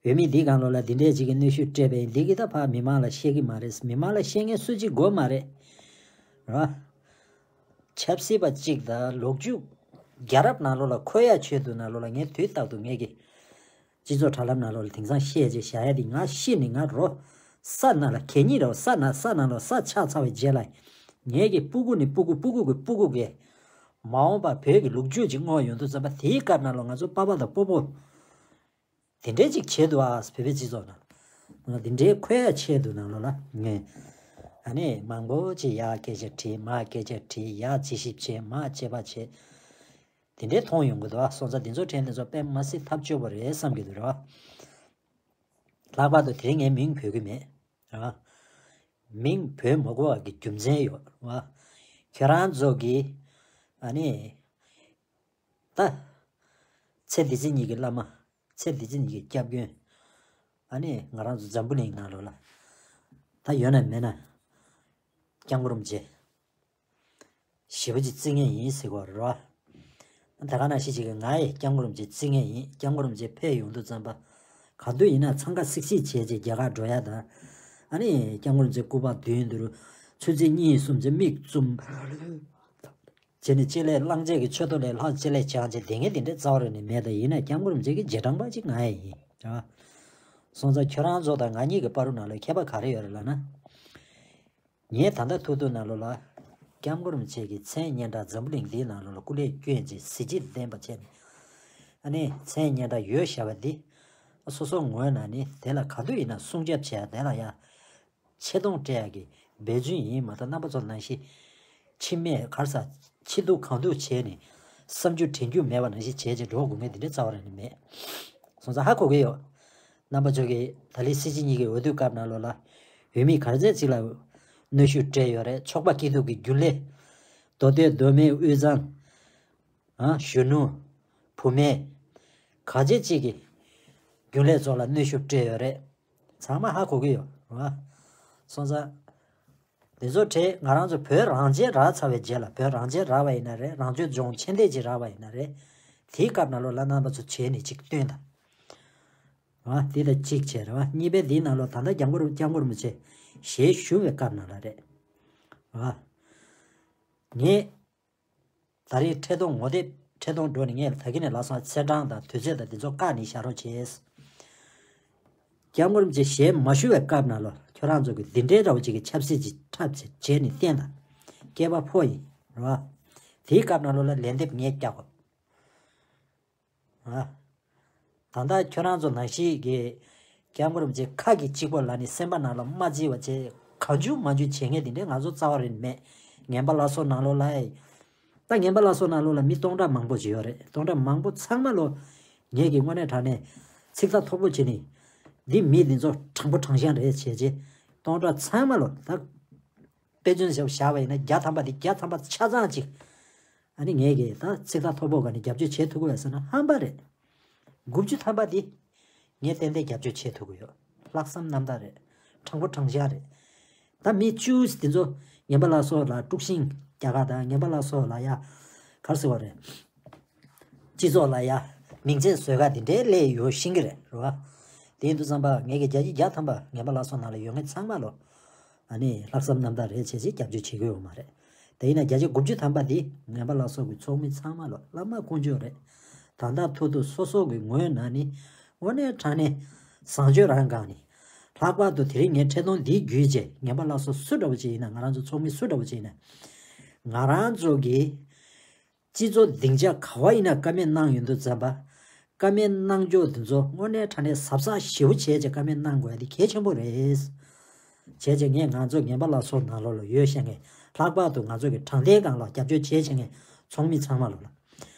འོས་མི་འདི་སྒང་ལོགས་ལ་འདི་འདྲས་ཅིག་གི་གནོན་ཤུགས་སྤྲད་པ་ཡིན། འདི་གི་ད་ཕར་མི་མང་ལ་བཤད་གི་མ་རེད། མི་མང་ལ་བཤད་མཁན་སུ་གཅིག་དགོས་མ་རེད། ར། ཆབ་སྲིད་པ་གཅིག་དང་ལོ་རྒྱུས་རྒྱལ་རབས་ནང་ལོགས་ལ་འཁོད་ཡ་ཆེད་དུ་ནང་ལོགས་ལ་ངས་དུས་རྟག་ཏུ་ངས་ཀྱི་སྤྱི་ཚོགས་དྲ་ལམ་ནང་ལོགས་ལ་དེང་སང་བཤད་ཅེས་བྱ་ཡ་དེ་ང་ཤི་ནས་ང་རོ་ས་ནང་ལ་གད་སྙིགས་རོ་ས་ན་ས་ནང་ལོགས་ས་ཆགས་ཚར་བའི་རྗེས་ལ་ངས་ཀྱི་སྤུ་གུ་ནས་སྤུ་གུ་སྤུ་གུ་གི་སྤུ་གུ་གི་མ་འོངས་པ་བོད་ཀྱི་ལོ་རྒྱུས་ཅིག་བསྔོག་ཡོང་དུས་ཙམ་པ་དེའི་སྐབས་ནང་ལོགས་ང་ཚོ་པ་ཕ་དང་སྤོ་བོ། དེ་འདྲས་ཅིག་བྱེད་འདུག་ཨ། བོད་པའི་སྤྱི་ཚོགས་ནང་ལ་དེ་འདྲའི་འཁོད་ཡ་ཆེད་དུ་ནང་ལོགས་ལ་ངས་ཨ་ནི་མང་པོ་ཅིག་ཡར་སྐད་ཆ་དྲིས། མར་སྐད་ཆ་དྲིས། ཡར་དཔྱད་ཞིབ་བྱས། མར་དཔྱད་པ་བྱས། དེ་འདྲའི་མཐོང་ཡོང་གི་འདུག་ཨ། སོང་ཙང་དེ་ཚོ་དྲན་དེ་ཚོ་དཔེ་མ་སྲིད་ཐབས་སྐྱོ་པོ་རེད་བསམ་གྱི་འདུག་ར། ལྷག་པར་དུ་དེ་རིང་ངས་མིང་འབོད་ཀྱི་མེད་ར། མིང་འབོད་མ་དགོས་པ་གི་རྒྱུ་མཚན་ཡོད་ར། ཁྱེད་རང་ཚོ་གི་ཨ་ནི། ད། ཚེ་འདི་ཕྱི་གཉིས་ཀྱི་བླ་མ། ཚེ་འདི་ཕྱི་གཉིས་ཀྱི་སྐྱབས་མགོན། ཨ་ནི་ང་རང་ཚོ་འཛམ་བུ་གླིང་ནང་ལོགས་ལ། ད་ཡོད་ན་མེད་ན། སྐྱབས་མགོན་རིན་པོ་ཆེ། ཞེ་པོ་ཅིག་བརྩི་ངེས་ཡིན་ཟེར་གོ་རེད་བ། ད་ག་ནང་བཞིན་ཅིག་གི་ང་ཡི་སྐྱབས་མགོན་རིན་པོ་ཆེ་བརྩི་ངེས་ཡིན། སྐྱབས་མགོན་རིན་པོ་ཆེ་ཕེབས་ཡོང་དུས་ཙམ་པ། ག་དུས་ཡིན་ན་འཚང་ཁ་སིག་སིག་བྱས་བྱས་རྒྱ་གར་འགྲོ་ཡ་དང་། ཨ་ནི་སྐྱབས་མགོན་རིན་པོ་ཆེ་སྐུ་པར་མདུན་དུ་ཆུ་ཚོད་གཉིས་གསུམ་ཅིག་མིག་བཙུམ། བྱས་ནས་ཅི་ལས་གླང་རྗེས་ཀྱི་མཆུ་ཏོ་ལས་ལྷག་ཅི་ལས་བྱང་ཅེས་དེ་ངས་དེ་འདྲའི་རྩ་བ་རེ་ནས་མེད། ད་ཡིན་ན་སྐྱབས་མགོན་རིན་པོ་ཆེ་གི་རྗེས་འབྲང་པ་ཅིག་ང་ཡང་ཡིན། རེད་བ། སོང་ཙང་ཁྱོད་རང་ཚོ་དང་ང་གཉིས་ཀྱི་བར་དུ་ནང་ལ་ཁྱད་པར་ག་རེ་ཡོད་རེད་ལབ་ན། ངས་ད་ལྟ་ཐུག་ཐུག་ནང་ལོགས་ལ་སྐྱབས་མགོན་རིན་པོ་ཆེ་གི་མཚན་སྙན་གྲགས་འཛམ་བུ་གླིང་འདིའི་ནང་ལོགས་ལ་སྐུ་ལས་བསྐྱོན་ཅེས་གཟི་བརྗིད་ལྡན་པ་བྱས་ནས། ཨ་ནི་མཚན་སྙན་གྲགས་ཡོད་བཞག་པ་འདི། སོ་སོ་ངོས་ནས་ནི་དེ་ལ་ག་དུས་ཡིན་ན་སྲུང་སྐྱོབ་བྱས་ཡ་དེ་ལ་ཡ། ཆེ་མཐོང་སྤྲད་ཡག་གི་འབད་བརྩོན་ཡིན་མ་གཏོགས་རྣམ་པ་ཚོ་ནང་བཞིན་ཕྱི་མས་ག་རེ་ཟ་ཕྱི་སྡུག་གང་སྡུག་བྱས་ནས་བསམ་རྒྱུ་དྲན་རྒྱུ་མེད་པ་ནང་བཞིན་བྱས་བྱས་འགྲོ་དགོས་ངེས་དེ་འདྲའི་རྩ་བ་རང་ནས་མེད། སོང་ཙང་ཧ་གོ་གི་ཡོད། རྣམ་པ་ཚོ་གིས་ད་ལི་སྲིད་སྤྱི་གཉིས་ཀྱི་འོས་བསྡུ་སྐབས་ནང་ལོགས་ལ་འོས་མི་ག་ཚད་ཅིག་ལ་གནོན་ཤུགས་སྤྲད་ཡོད་རེད། ཚོགས་པ་སྐྱིད་སྡུག་གི་རྒྱུན་ལས། མདོ་སྟོད་མདོ་སྨད་དབུས་གཙང་། ཨ་གཞོན་ནུ། བུད་མེད། ག་ཚད་ཅིག་གིས་རྒྱུན་ལས་ཚོ་ལ་གནོན་ཤུགས་སྤྲད་ཡོད་རེད། ཚང་མ་ཧ་གོ་གི་ཡོད་རེད་བ། སོང་ཙང་། དེ་ཚོ་གྲས་ང་རང་ཚོ་བོད་རང་བཙན་རག་ཚར་བའི་རྗེས་ལ། བོད་རང་བཙན་རག་པ་ཡིན་ན་རེད། རང་སྐྱོང་ལྗོངས་ཆེན་ལས་ཅིག་རག་པ་ཡིན་ན་རེད། དེའི་སྐབས་ནང་ལོགས་ལ་རྣམ་པ་ཚོ་བྱས་ནས་ཅིག་སྟོན་དང་། རེད་བ། དེ་ལ་གཅིག་བྱས་རེད་བ། གཉིས་པའི་དེའི་ནང་ལོགས་ད་ལྟ་སྐྱབས་མགོན་སྐྱབས་མགོན་རིན་པོ་ཆེ་ཞལ་བཞུགས་པའི་སྐབས་ནང་ལ་རེད་བ། ངས། ད་རེས་འཕྲལ་གཏོང་ངོ་དེབ་འཕྲལ་གཏོང་འགྲོ་ནས་ངས་ད་གིན་ནས་ལབ་སོང་། ཚེས་གྲངས་དང་དུས་ཚོད་དང་དེ་ཚོ་བཀག་ནས་བཞག་རོགས་བྱས། སྐྱབས་མགོན་རིན་པོ་ཆེ་ཞལ་མ་བཞུགས་པའི་སྐབས་ནང་ལོགས་ཁྱོད་རང་ཚོ་གི་འདི་འདྲའི་འདྲ་བོ་ཅིག་གི་ཆབ་སྲིད་ཅིག་འཁྲབ་བྱས་བྱས་ནས་བསྟན་དང་། སྐྱེས་པ་ཕོ་ཡིན་རེད་བ། དེའི་སྐབས་ནང་ལོགས་ལ་ལན་འདེབས་ངས་རྒྱག་དགོས། ཨ། ད་ལྟ་ཁྱོད་རང་ཚོ་ནང་བཞིན་གྱི་ སྐྱབས་མགོན་རིན་པོ་ཆེ་ཁ་གི་གཅིག་པོ་ལ་ནི་སེམས་པ་ནང་ལ་མ་བརྗེད་པ་བྱས་གང་བྱུང་མང་བྱུང་བྱེད་མཁན་དེ་འདྲས་ང་ཚོ་རྩ་བ་རིན་མེད། ངན་པ་ལ་སོགས་ནང་ལོགས་ལ་ཨེ། ད་ངན་པ་ལ་སོགས་ནང་ལོགས་ལ་མི་སྟོང་ཕྲག་མང་པོ་ཅིག་ཡོད་རེད། སྟོང་ཕྲག་མང་པོ་ཚང་མ་ལོ་ངས་ཀྱི་དངོས་གནས་དྲང་གནས་ཚིག་ཐག་མཐོ་པོ་བྱས་ནས་འདི་མི་འདི་ཚོ་དྲང་པོ་དྲང་བཞག་རེད་བྱས་རྗེས་སྟོང་ཕྲག་ཚང་མ་ལོ་ད་དཔེ་མཚོན་བཞག་བཞག་པ་ཡིན་ན་བརྒྱ་ཐམ་པ་འདི་བརྒྱ་ཐམ་པ་ཆ་ཚང་ཅིག་ཨ་ནི་ངས་ཀྱི་ད་ཚིག་ཐག་མཐོ་པོ་ག་ནས་རྒྱབ་སྐྱོར་བྱེད་ཐུབ་ཀྱི་ཡོད་ཟེར་ན་ཧམ་པ་རེད། དགུ་བཅུ་ཐམ་པ་འདི་ངས་ཏན་ཏན་རྒྱབ་སྐྱོར་བྱེད་ཐུབ་ཀྱི་ཡོད། ལྷག་བསམ་རྣམ་དག་རེད། དྲང་པོ་དྲང་བཞག་རེད། ད་མི་བཅུ་དེ་ཚོ་ངན་པ་ལ་སོགས་ལ་དཀྲུག་ཤིང་རྒྱག་ག་དང་ངན་པ་ལ་སོགས་ལ་ཡ་ག་རེ་ཟེར་བ་རེད། སྤྱི་ཚོགས་ལ་ཡ་མིང་ཚད་བཟོས་ག་དེ་འདྲའི་སླེབས་ཡོད་ཤེས་ཀྱི་རེད་རེད་བ། དེ་ཡིན་དུས་ཙམ་པ་ངས་ཀྱི་བརྒྱ་ཆ་བརྒྱ་ཐམ་པ་ངན་པ་ལ་སོགས་ནང་ལ་ཡོད་མཁན་ཚང་མ་ལོ། ཨ་ནི་ལྷག་བསམ་རྣམ་དག་རེད་བྱས་ཚེ་རྒྱབ་སྐྱོར་བྱེད་ཀྱི་ཡོད་མ་རེད། དེ་ཡིན་ན་བརྒྱ་ཆ་དགུ་བཅུ་ཐམ་པ་འདི་ངན་པ་ལ་སོགས་ཀྱི་ཚོགས་མི་ཚང་མ་ལོ་བླ་མ་དཀོན་མཆོག་རེད། ད་ལྟ་ཐུག་ཐུག་སོ་སོ་གི་ངོས་ནང་ནི་དངོས་གནས་དྲང་གནས་བཟང་སྤྱོད་རང་སྒང་ནས་ལྷག་པར་དུ་དེ་རིང་ངས་འཕྲལ་གཏོང་འདི་བརྒྱུད་རྗེས་ངན་པ་ལ་སོགས་སུ་འདྲ་བོ་ཅིག་ཡིན་ན་ང་རང་ཚོ་ཚོགས་མི་སུ་འདྲ་བོ་ཅིག་ཡིན་ན་ང་རང་ཚོ་གི་སྤྱི་ཚོགས་སྡིངས་ཆ་ག་བ་ཡིན་ན་བཀའ་མོལ་གནང་ཡོང་དུས་ཙམ་པ། བཀའ་མོལ་གནང་ཕྱོགས་དེ་ཚོ་དངོས་གནས་དྲང་གནས་གཟབ་གཟབ་ཞེ་པོ་བྱས་བྱས་བཀའ་མོལ་གནང་དགོས་ཡ་དེ་གལ་ཆེན་པོ་རེད། བྱས་བྱས་ངས་ང་ཚོ་ངན་པ་ལ་སོགས་ནང་ལོགས་ལ་ཡོད་བཤད་མཁན་ལྷག་པར་དུ་ང་ཚོ་གི་དྲང་བདེན་སྒང་ལ་རྒྱབ་སྐྱོར་བྱས་བྱས་མཁན་ཚོགས་མི་ཚང་མ་ལོ་ལ།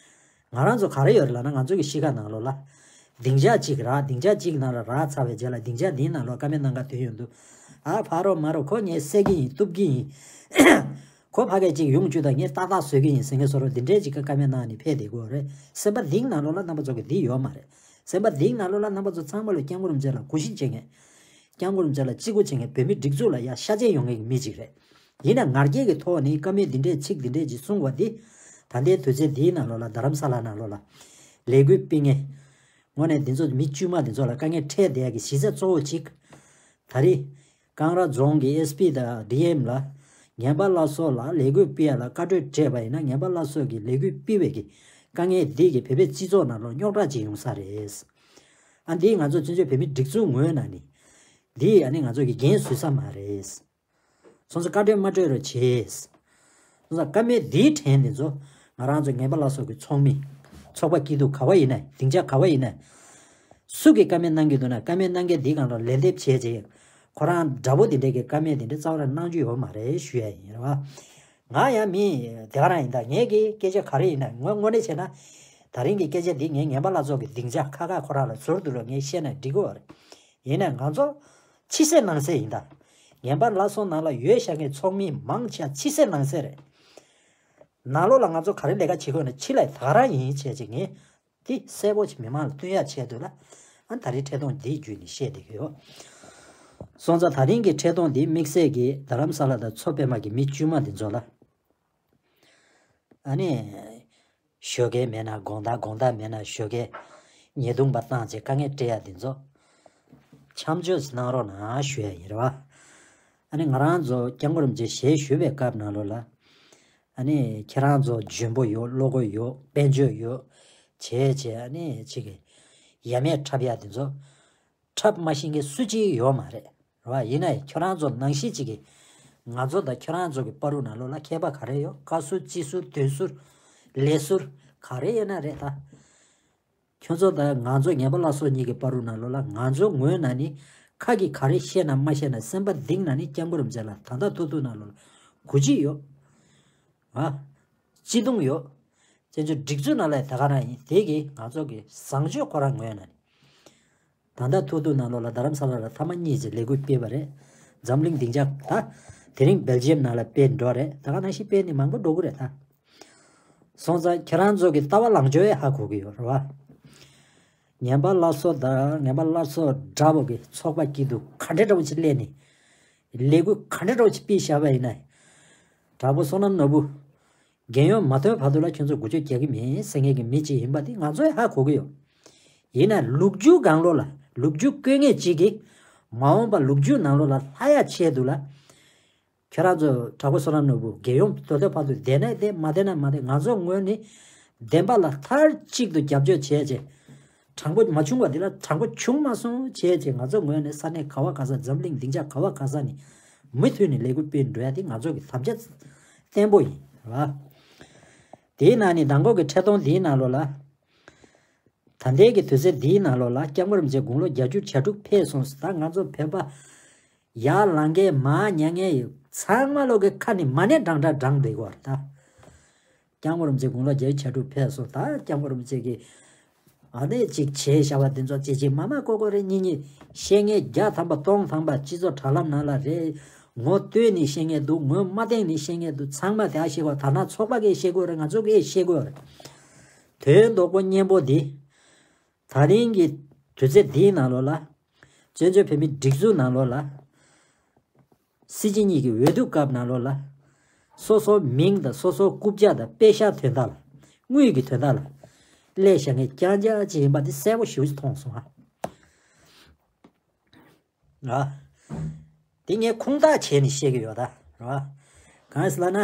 ང་རང་ཚོ་ག་རེ་ཡོད་རེད་ལབ་ན་ང་ཚོ་གི་གཤིས་ཀ་ནང་ལོགས་ལ། སྡིངས་ཆ་གཅིག་རག་སྡིངས་ཆ་གཅིག་ནང་ལ་རག་ཚར་བའི་རྗེས་ལ་སྡིངས་ཆ་འདིའི་ནང་ལོགས་བཀའ་མོལ་གནང་ག་དུས་ཡོང་དུས། ཨ་ཕ་རོ་མ་རོ་ཁོ་ངས་བསད་ཀྱི་ཡིན་གཏུབ་ཀྱི་ཡིན། ཁོ་ཕ་གས་གཅིག་ཡོང་བཅུག་དང་ངས་ཏག་ཏག་བཟོས་ཀྱི་ཡིན་ཟེར་མཁན་བཟོ་འདྲ་འདི་འདྲས་ཅིག་གི་བཀའ་མོལ་གནང་ནས་ཕེབས་བསྡད་དགོས་རེད། སེམས་པ་གཏིང་ནང་ལོགས་ལ་རྣམ་པ་ཚོ་གི་འདི་ཡོད་མ་རེད། སེམས་པ་གཏིང་ནང་ལོགས་ལ་རྣམ་པ་ཚོ་ཚང་མ་ལ་སྐྱབས་མགོན་རིན་པོ་ཆེ་ལ་གུས་ཞབས་བྱེད་མཁན། སྐྱབས་མགོན་རིན་པོ་ཆེ་ལ་བརྩི་བཀུར་བྱེད་མཁན་བོད་མི་སྒྲིག་འཛུགས་ལ་ཡ་ཤ་ཚ་ཡོང་མཁན་གྱི་མི་ཅིག་རེད། ཡིན་ན་ང་རྒྱལ་གྱི་ཐོག་ནས་བཀའ་མོལ་འདི་འདྲས་ཚིག་འདི་འདྲས་ཅིག་གསུངས་པ་འདི། ད་ལྟའི་དུས་ཚོད་འདིའི་ནང་ལོགས་ལ་རྡ་རམ་ས་ལ་ནང་ལོགས་ལ་ལས་འགུལ་སྤེལ་མཁན། དངོས་གནས་འདི་ཚོ་མི་དཀྱུས་མ་འདི་ཚོ་ལ་དཀའ་ངལ་འཕྲད་བསྡད་ཡ་གི་གཞི་རྩ་གཙོ་བོ་གཅིག་ད་རེས། ཀང་ར་རྫོང་གི་ཨེས་པི་དང་ཌི་ཨེམ་ལ། ངན་པ་ལ་སོགས་ལ་ལས་འགུལ་སྤེལ་ཡ་ལ་བཀའ་འཁྲོལ་སྤྲད་པ་ཡིན་ན་ངན་པ་ལ་སོགས་ཀྱི་ལས་འགུལ་སྤེལ་བའི་གི་དཀའ་ངལ་འདི་གི་བོད་པའི་སྤྱི་ཚོགས་ནང་ལ་རྙོག་དྲ་ཅིག་ཡོང་ས་རེད། ཨ་འདི་ང་ཚོ་བཙན་བྱོལ་བོད་མི་སྒྲིག་འཛུགས་ངོས་ནས་ནི། འདི་ཨ་ནི་ང་ཚོ་གི་འགན་བཟོད་ས་མ་རེད། སོང་ཙང་བཀའ་འཁྲོལ་མ་སྤྲོད་རོགས་བྱེད། སོང་ཙང་བཀའ་མོལ་འདིའི་ཕྲན་འདི་ཚོ་ང་རང་ཚོ་ངན་པ་ལ་སོགས་ཀྱི་ཚོགས་མི། ཚོགས་པ་སྐྱིད་སྡུག་ག་བ་ཡིན་ན་སྡིངས་ཆ་ག་བ་ཡིན་ན། སུ་གིས་བཀའ་མོལ་གནང་གི་འདུག་ན་བཀའ་མོལ་གནང་མཁན་འདི་གང་ལ་ལན་འདེབས་བྱས་རྗེས། ཁོ་རང་འདྲ་པོ་འདི་འདྲས་ཀྱི་བཀའ་མོལ་འདི་འདྲས་རྩ་བ་རང་གནང་རྒྱུ་ཡོད་མ་རེད་ཞུ་ཡ་ཡིན་རེད་བ། ང་ཡང་མི་དེ་ག་རང་ཡིན་ད་ངས་ཀྱི་སྐད་ཆ་ག་རེ་ཡིན་ན་ངོ་དངོས་གནས་བྱས་ན། ད་རིང་གི་སྐད་ཆ་འདི་ངས་ངན་པ་ལ་སོགས་ཀྱི་སྡིངས་ཆ་ཁ་ཁ་ཁོ་རང་ལ་ཟུར་དུ་རོགས་ངས་བཤད་ན་འགྲིག་གི་རེད། ཡིན་ན་ང་ཚོ་ཕྱི་གསལ་ནང་གསལ་ཡིན་ད། ངན་པ་ལ་སོགས་ནང་ལ་ཡོད་བཞག་མཁན་ཚོགས་མི་མང་ཆེ་ཕྱི་གསལ་ནང་གསལ་རེད། ནང་ལོགས་ལ་ང་ཚོ་ག་རེ་ལས་ཀ་བྱེད་དགོས་ན་ཕྱི་ལ་ད་ག་རང་ཡིན་བྱས་ཅིག་ངས་འདི་གསལ་པོ་ཅིག་མི་མང་ལ་སྟོན་ཡ་ཆེད་དུ་ལ་ཨ་ད་རེས་འཕྲལ་གཏོང་འདིའི་བརྒྱུད་ནས་བཤད་བསྡད་ཀྱི་ཡོད། སོང་ཙང་ད་རིང་གི་འཕྲལ་གཏོང་འདི་དམིགས་བསལ་གྱི་རྡ་རམ་ས་ལ་དང་མཚོ་པད་མ་གི་མི་དཀྱུས་མ་འདི་ཚོ་ལ། ཨ་ནི། ཞོགས་ཀས་མེད་ན་དགོང་དག་དགོང་དག་མེད་ན་ཞོགས་ཀས་ཉེས་རྡུང་པ་བཏང་བྱས་དཀའ་ངལ་སྤྲད་ཡ་འདི་ཚོ་མཚམས་འཇོག་ཅིག་གནང་རོགས་གནང་ཞུ་ཡ་ཡིན་རེད་བ། ཨ་ནི་ང་རང་ཚོ་སྐྱབས་མགོན་རིན་པོ་ཆེ་ཞལ་བཞུགས་པའི་སྐབས་ནང་ལོགས་ལ། ཨ་ནི་ཁྱེད་རང་ཚོ་འཇོན་པོ་ཡོད་བློ་ཁོག་ཡོད་དཔལ་འབྱོར་ཡོད་བྱས་བྱས་ཨ་ནི་ཅིག་གི་ཡ་མེད་འཁྲབ་ཡ་འདི་ཚོ། འཁྲབ་མ་ཤེས་མཁན་སུ་གཅིག་ཡོད་མ་རེད། རེད་བ། ཡིན་ནའི་ཁྱོད་རང་ཚོ་ནང་བཞིན་གཅིག་གིས་ང་ཚོ་དང་ཁྱོད་རང་ཚོ་གི་བར་དུ་ནང་ལོགས་ལ་ཁྱད་པར་ག་རེ་ཡོད། བཀའ་ཟུར་སྤྱི་ཟུར་དོན་ཟུར་ལས་ཟུར་ག་རེ་ཡོད་ན་རེད་ད། ཁྱོད་ཚོ་དང་ང་ཚོ་ངན་པ་ལ་སོགས་གཉིས་ཀྱི་བར་དུ་ནང་ལོགས་ལ་ང་ཚོ་ངོས་ནས་ནི་ཁ་གིས་ག་རེ་བཤད་ན་མ་བཤད་ན་སེམས་པ་གཏིང་ནས་ནི་སྐྱབས་མགོན་རིན་པོ་ཆེ་ལ་ད་ལྟ་ཐུག་ཐུག་ནང་ལོགས་ལ་གུས་བརྩི་ཡོད། ཨ། བརྩེ་དུང་ཡོད། བཙན་བྱོལ་སྒྲིག་འཛུགས་ནང་ལ་ད་ག་རང་ཡིན་དེ་གིས་ང་ཚོ་གི་བཟང་སྤྱོད་ཁོ་རང་ངོས་ནས་ནི། ད་ལྟ་ཐུག་ཐུག་ནང་ལོགས་ལ་རྡ་རམ་ས་ལ་ལ་ཐེངས་མ་གཉིས་ཀྱི་ལས་འགུལ་སྤེལ་བ་རེད། འཛམ་གླིང་སྡིངས་ཆ་ད། དེ་རིང་སྦེལ་ཇི་ཡམ་ནང་ལ་སྤེལ་འགྲོ་རེད། ད་ག་ནང་བཞིན་སྤེལ་ནས་མང་པོ་འགྲོ་གི་རེད་ད། སོང་ཙང་ཁྱེད་རང་ཚོ་གི་ལྟ་བ་ལངས་ཕྱོགས་ཡང་ཧ་གོ་གི་ཡོད་རེད་བ། ངན་པ་སླར་གསོ་དང་ངན་པ་སླར་གསོ་འདྲ་པོ་གི་ཚོགས་པ་སྐྱིད་སྡུག་ག་འདྲ་འདྲ་པོ་ཅིག་སླེབས་ནས། ལས་འགུལ་ག་འདྲ་འདྲ་པོ་ཅིག་སྤེལ་བཞག་པ་ཡིན་ན། དྲག་པོ་བསོད་ནམས་ནོར་བུ། རྒྱལ་ཡོངས་མ་ཐོན་བར་དུ་ལ་ཁྱོད་ཚོ་འགུལ་སྐྱོད་རྒྱག་གི་མིན་ཟེར་མཁན་གྱི་མི་གཅིག་ཡིན་པ་དེ་ང་ཚོས་ཧ་གོ་གི་ཡོད། ཡིན་ན་ལོ་རྒྱུས་སྒང་ལོགས་ལ་ལོ་རྒྱུས་བཀོད་མཁན་གཅིག་གིས་མ་འོངས་པ་ལོ་རྒྱུས་ནང་ལོགས་ལ་ལྷག་ཡ་ཆེད་དུ་ལ། ཁྱོད་རང་ཚོ་དྲག་པོ་བསོད་ནམས་ནོར་བུ་རྒྱལ་ཡོངས་དོ་དོ་བར་དུ་བསྡད་ན་བསྡད་མ་བསྡད་ན་མ་བསྡད། ང་ཚོ་ངོས་ནས་བདེན་པ་ལ་མཐའ་གཅིག་ཏུ་རྒྱབ་སྐྱོར་བྱས་རྗེས། དྲང་པོ་མ་བྱུང་བ་འདི་ལ་དྲང་པོ་བྱུང་མ་སོང་བྱས་རྗེས་ང་ཚོ་ངོས་ནས་ས་གནས་ག་བ་ག་ས་འཛམ་གླིང་སྡིངས་ཆ་ག་བ་ག་ས་ནས་མུ་མཐུད་ནས་ལས་འགུལ་སྤེལ་འགྲོ་ཡ་དེ་ང་ཚོ་གི་དམ་བཅའ་བརྟན་པོ་ཡིན་ར། དེའི་ནང་ནས་མདང་དགོང་གི་འཕྲལ་གཏོང་འདིའི་ནང་ལོགས་ལ། ད་ལྟའི་གི་དུས་ཚོད་འདིའི་ནང་ལོགས་ལ་སྐྱབས་མགོན་རིན་པོ་ཆེ་དགུང་ལོ་བརྒྱད་ཅུ་གྱ་དྲུག་ཕེབས་སོང་ཟེར། ད་ང་ཚོ་བོད་པ་ཡར་ལངས་མཁན་མར་ཉལ་མཁན་ཡོད་ཚང་མ་ལོག་གི་ཁ་ནས་མ་ཎི་བགྲང་བགྲང་བགྲང་བསྡད་ཀྱི་ཡོད་རེད་ད། སྐྱབས་མགོན་རིན་པོ་ཆེ་དགུང་ལོ་བརྒྱད་ཅུ་གྱ་དྲུག་ཕེབས་སོང་། ད་སྐྱབས་མགོན་རིན་པོ་ཆེ་གིས་ཨ་ནི་ཅིག་བྱས་བཞག་པ་འདི་ཚོ་ཅིག་ཅིག་མ་མ་ཀོ་ཀོ་རེ་གཉིས་གཉིས་བཤད་མཁན་བརྒྱ་ཐམ་པ་སྟོང་ཐམ་པ་སྤྱི་ཚོགས་དྲ་ལམ་ནང་ལ་རེད། ངོ་བསྟོད་ནས་བཤད་མཁན་འདུག་ངོ་མ་བསྟན་ནས་བཤད་མཁན་འདུག་ཚང་མ་དེ་ཨ་བཤད་དགོས། ད་ནང་ཚོགས་པ་གིས་བཤད་དགོས་རེད། ང་ཚོ་གིས་བཤད་དགོས་རེད། དོན་རྡོག་པོ་སྙན་པོ་འདི། ད་རིང་གི་དུས་ཚོད་འདིའི་ནང་ལོགས་ལ། བཙན་བྱོལ་བོད་མིའི་སྒྲིག་འཛུགས་ནང་ལོགས་ལ། སྲིད་སྤྱི་གཉིས་ཀྱི་འོས་བསྡུ་སྐབས་ནང་ལོགས་ལ། སོ་སོའི་མིང་དང་སོ་སོའི་རྐུབ་བཀྱག་དང་པེ་ཤག་དོན་དག་ལ། དངུལ་གྱི་དོན་དག་ལ། སླེབས་བཞག་མཁན་རྐྱང་རྐྱང་ཅིག་ཡིན་པ་འདི་གསལ་པོ་ཞེ་པོ་ཅིག་མཐོང་སོང་ཨ། ཨ། འདི་ངས་ཁུངས་དག་བྱས་ནས་བཤད་ཀྱི་ཡོད་ད། རེད་བ། གང་ཡིན་ཟེར་ལབ་ན།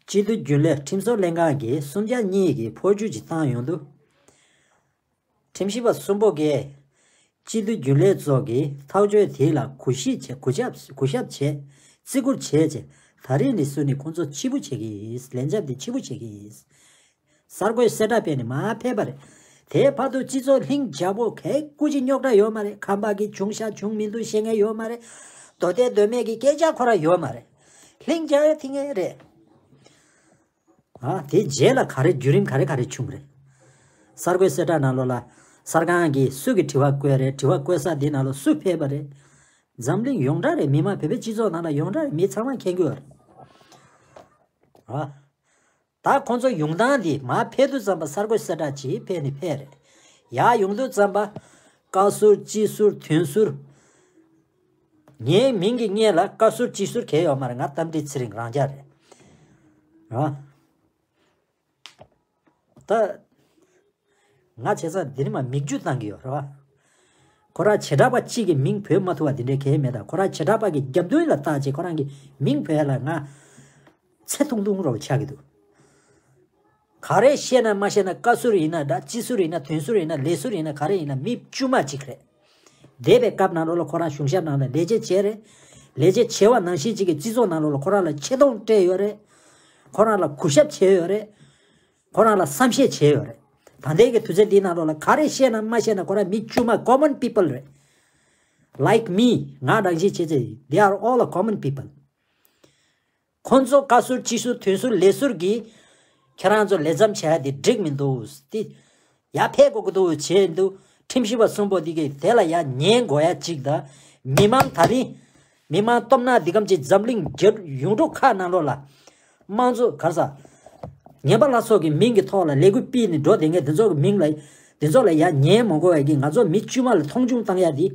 སྤྱི་འཐུས་རྒྱུན་ལས་ཁྲིམས་བཟོ་ལྷན་ཁང་གིས་སུམ་བརྒྱ་གཉིས་ཀྱི་འཕོ་འགྱུར་ཅིག་བཏང་ཡོང་དུས། ཁྲིམས་ཞིབ་པ་གསུམ་པོ་གིས་སྤྱི་འཐུས་རྒྱུན་ལས་ཚོ་གི་ཐག་གཅོད་དེ་ལ་གུས་ཞབས་བྱས། གུས་ཞབས་གུས་ཞབས་བྱས། བརྩི་བཀུར་བྱས་བྱས། ད་རེས་ནས་བཟུང་ནས་ཁོང་ཚོ་ཕྱི་པོ་བྱེད་ཀྱི་ཡིན། ལན་ཆབ་དེ་ཕྱི་པོ་བྱེད་ཀྱི་ཡིན། གསར་འགོད་གསལ་བསྒྲགས་སྤེལ་ནས་མར་ཕེབས་པ་རེད། དེའི་བར་དུ་སྤྱི་ཚོགས་ལྷིང་འཇགས་པོ་ག་ཡེ་སྐུ་མཁྱེན་རྙོག་དྲ་ཡོད་མ་རེད། ཁམས་པ་གི་བྱུང་ཤག་བྱུང་མི་འདུག་བཤད་མཁན་ཡོད་མ་རེད། མདོ་སྟོད་མདོ་སྨད་ཀྱི་སྐད་ཆ་ཁོ་རང་ཡོད་མ་རེད། ལྷིང་འཇགས་ཡོད་ཐིང་ངེ་རེད། ཨ། དེ་རྗེས་ལ་ག་རེ་བརྒྱུད་རིམ་ག་རེ་ག་རེ་བྱུང་རེད། གསར་འགོད་གསལ་བསྒྲགས་ནང་ལོགས་ལ་གསར་ཁང་གིས་སུ་གི་དྲི་བ་བཀོད་རེད། དྲི་བ་བཀོད་ས་འདི་ནང་ལ་སུ་ཕེབས་པ་རེད། འཛམ་གླིང་ཡོངས་གྲགས་རེད། མི་མང་བོད་པའི་སྤྱི་ཚོགས་ནང་ལ་ཡོངས་གྲགས་རེད། མི་ཚང་མ་མཁྱེན་གྱི་ཡོད་རེད། ཨ། ད་ཁོང་ཚོ་ཡོང་སྟངས་འདི་མར་ཕེབས་དུས་ཙམ་པ་གསར་འགོད་གསལ་བསྒྲགས་ཅིག་ཕེབས་ནས་ཕེབས་རེད། ཡར་ཡོང་དུས་ཙམ་པ་བཀའ་ཟུར་སྤྱི་ཟུར་དོན་ཟུར། ངའི་མིང་གི་སྔོན་ལ་བཀའ་ཟུར་སྤྱི་ཟུར་གང་ཡང་ཡོད་མ་རེད། ང་རྟ་མགྲིན་ཚེ་རིང་རང་འཇགས་རེད། ཨ། ད། ང་བྱས་ཙང་འདི་ནས་མར་མིག་ཆུ་བཏང་གི་ཡོད་རེད་བ། ཁོ་རང་བྱེ་བྲག་པ་གཅིག་གི་མིང་འབོད་མ་ཐུབ་པ་འདི་འདྲའི་གང་ཡང་མེད། ད་ཁོ་རང་བྱེ་བྲག་པ་གི་རྒྱབ་མདུན་ལ་བལྟས་བྱས་ཁོ་རང་གི་མིང་འབོད་ཡ་ལ་ང་ཚེ་ཐུང་ཐུང་རོ་ཆགས་ཀྱི་འདུག་ག་རེ་བཤད་ན་མ་བཤད་ན་བཀའ་ཟུར་ཡིན་ན་འདྲ། སྤྱི་ཟུར་ཡིན་ན་དོན་ཟུར་ཡིན་ན་ལས་ཟུར་ཡིན་ན་ག་རེ་ཡིན་ན་མི་དཀྱུས་མ་གཅིག་རེད། འདས་པའི་སྐབས་ནང་ལོགས་ལ་ཁོ་རང་གཞུང་ཞབས་ནང་ལ་ལས་བྱེད་བྱས་རེད། ལས་བྱེད་བྱས་པ་ནང་བཞིན་གཅིག་གི་སྤྱི་ཚོགས་ནང་ལོགས་ལ་ཁོ་རང་ལ་ཆེ་མཐོང་སྤྲད་ཡོད་རེད། ཁོ་རང་ལ་གུས་ཞབས་བྱས་ཡོད་རེད། ཁོ་རང་ལ་བསམ་ཤེས་བྱས་ཡོད་རེད། ད་ལྟའི་གི་དུས་ཚོད་འདིའི་ནང་ལོགས་ལ་ག་རེ་བཤད་ན་མ་བཤད་ན་ཁོ་རང་མི་དཀྱུས་མ་common people་རེད། Like me ང་རང་བཞིན་བྱས་ཚེ་they are all common people། ཁོང་ཚོ་བཀའ་ཟུར་སྤྱི་ཟུར་དོན་ཟུར་ལས་ཟུར་གྱིས་ཁྱེད་རང་ཚོ་ལས་མཚམས་བྱས་ཏེ་འགྲིག་མི་འདུག་སྟེ། ཡར་ཕེབས་དགོས་ཀྱི་འདུག་བྱས་འདུག་ཁྲིམས་ཞིབ་པ་གསུམ་པོ་འདི་གིས་དེ་ལ་ཡར་ཉན་དགོས་ཡ་གཅིག་དང་། མི་མང་ད་རིང་མི་མང་སྟོབས་ན་འདི་གམ་གྱི་འཛམ་གླིང་རྒྱལ་ཡུལ་གྲུ་ཁག་ནང་ལོགས་ལ་དམངས་གཙོ་ག་རེ་ཟ། ངན་པ་ལྷ་ཚོགས་ཀྱི་མིང་གི་ཐོག་ལ་ལས་འགུལ་སྤེལ་ནས་འགྲོ་བསྡད་མཁན་འདི་ཚོ་གི་མིང་ལ་འདི་ཚོ་ལ་ཡར་ཉན་མ་དགོས་ཡ་གི་ང་ཚོ་མི་དཀྱུས་མ་ལ་མཐོང་ཆུང་བཏང་ཡ་འདི་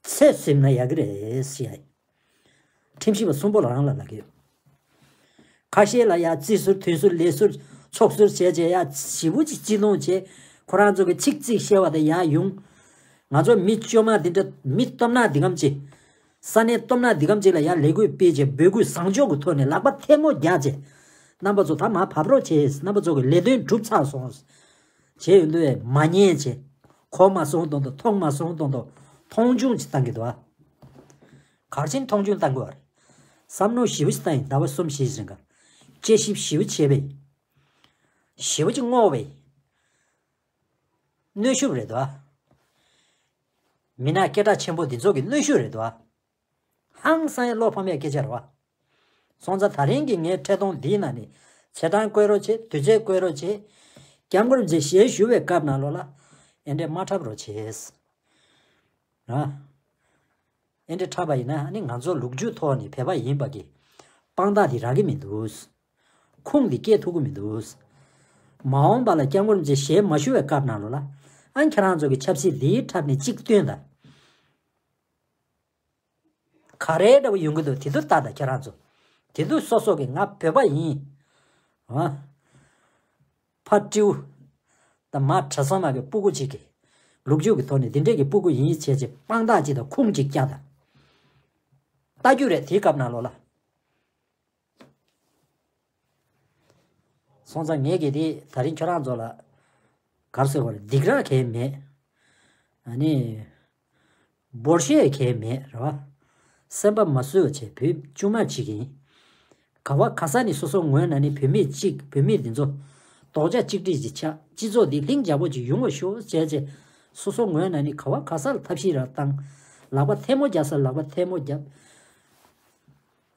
ཚེ་ཟིན་ན་ཡག་གི་རེད་ཟེར་ཡ། ཁྲིམས་ཞིབ་པ་གསུམ་པོ་ལ་རང་ལ་ལབ་ཀྱི་ཡོད། ཁ་ཤས་ལ་ཡ་རྩིས་ཟུར་དོན་ཟུར་ལས་ཟུར་ཚོགས་ཟུར་བྱས་བྱས་ཡ་ཞེ་པོ་ཅིག་སྤྱི་ལོང་བྱས། ཁོ་རང་ཚོ་གི་ཚིག་རྩིས་བཤད་པ་དེ་ཡ་ཡོང་། ང་ཚོ་མི་བཅོ་མ་འདི་འདྲ་མི་སྟོབས་ན་འདི་གམ་ཅིག་ས་གནས་སྟོབས་ན་འདི་གམ་ཅིག་ལ་ཡ་ལས་འགུལ་སྤེལ་བྱས་འབོད་སྐུལ་བཟང་ཕྱོགས་ཀྱི་ཐོག་ནས་ལག་པ་ཐལ་མོ་རྒྱག་བྱས། རྣམ་པ་ཚོ་ད་མར་བབས་རོགས་བྱས། རྣམ་པ་ཚོ་གི་ལས་དོན་འགྲུབ་ཚར་སོང་། བྱས་ཡོང་དུས་མ་ཉན་བྱས། གོ་མ་སོང་དང་དང་མཐོང་མ་སོང་དང་དང་མཐོང་ཆུང་ཅིག་བཏང་གི་འདུག་ཨ། གར་ཆེན་མཐོང་ཆུང་བཏང་དགོས་པ་རེད། བསམ་བློ་ཞིབ་པོ་ཞིག་བཏང་ཡིན། ཟླ་བ་གསུམ་བཞི་རིང་ག་དཔྱད་ཞིབ་ཞིབ་པོ་བྱས་པས། ཞིབ་པོ་ཅིག་བསྔོགས་པས། གནོན་ཤུགས་རེད་དོ། མི་སྣ་སྐད་གྲགས་ཆེན་པོ་འདི་ཚོ་གི་གནོན་ཤུགས་རེད་དོ། ཧང་སང་ཡ་བློ་ཕམ་ཡ་སྐད་ཆ་རེད་བ། སོང་ཙང་ད་རིང་གི་ངའི་འཕྲིན་ཐུང་འདིའི་ནང་ནས་ཚེས་གྲངས་བཀོད་རོགས་བྱེད། དུས་ཚོད་བཀོད་རོགས་བྱེད། སྐྱབས་མགོན་རིན་པོ་ཆེ་ཞལ་བཞུགས་པའི་སྐབས་ནང་ལོགས་ལ་ཨེ་འདྲས་མ་འཁྲབ་རོགས་བྱེད། ར། ཨེ་འདྲས་འཁྲབ་པ་ཡིན་ན་ཨ་ནི་ང་ཚོ་ལོ་རྒྱུས་ཐོག་ནས་བོད་པ་ཡིན་པ་གི་དཔང་རྟགས་དེ་རག་གི་མི་འདུག་ཁུངས་དེ་སྐྱེལ་ཐུབ་ཀྱི་མི་འདུག་མ་འོངས་པ་ལ་སྐྱབས་མགོན་རིན་པོ་ཆེ་ཞལ་མ་བཞུགས་པའི་སྐབས་ནང་ལོགས་ལ་ཨ་ཁྱེད་རང་ཚོ་གི་ཆབ་སྲིད་འདིའི་འཁྲབ་ནས་གཅིག་སྟོན་དང་། ག་རེ་འདྲ་བོ་ཡོང་གི་འདུག་དེ་དུས་ལྟ་དང་ཁྱེད་རང་ཚོ། དེ་དུས་སོ་སོ་གི་ང་བོད་པ་ཡིན། ཨ། ཕ་སྤྲེའུ། ད་མ་གྲྭ་ཚང་མ་གི་སྤུ་གུ་གཅིག་གི། ལོ་རྒྱུས་ཀྱི་ཐོག་ནས་འདི་འདྲས་ཀྱི་སྤུ་གུ་ཡིན་བྱས་བྱས་དཔང་རྟགས་གཅིག་དང་ཁུངས་གཅིག་བཀྱག་དང་། ལྟ་རྒྱུ་རེད་དེའི་སྐབས་ནང་ལོགས་ལ། སོང་ཙང་ངས་ཀྱི་དེ་ད་རིང་ཁྱོད་རང་ཚོ་ལ་གར་ཟེར་བར་སྡིགས་ར་གས་མེད། ཨ་ནི། འབོར་ཤེས་གས་མེད་རེད་བ། སེམས་པ་མ་བཟོད་པ་བྱས་བོད་ཆུང་མ་གཅིག་ཡིན། ག་བ་ག་ས་ནས་སོ་སོ་ངོས་ནས་ནི་བོད་མི་གཅིག་བོད་མི་འདི་ཚོ་ རྡོག་རྩ་གཅིག་སྒྲིལ་གྱི་ཆ། སྤྱི་ཚོགས་འདི་ལྷིང་འཇགས་པོ་ཅིག་ཡོང་བ་ཤོག་བྱས་བྱས། སོ་སོ་ངོས་ནས་ནི་ག་བ་ག་ས་ལ་ཐབས་ཤེས་རང་བཏང་། ལག་པ་ཐལ་མོ་རྒྱག་ས་ལག་པ་ཐལ་མོ་རྒྱབ།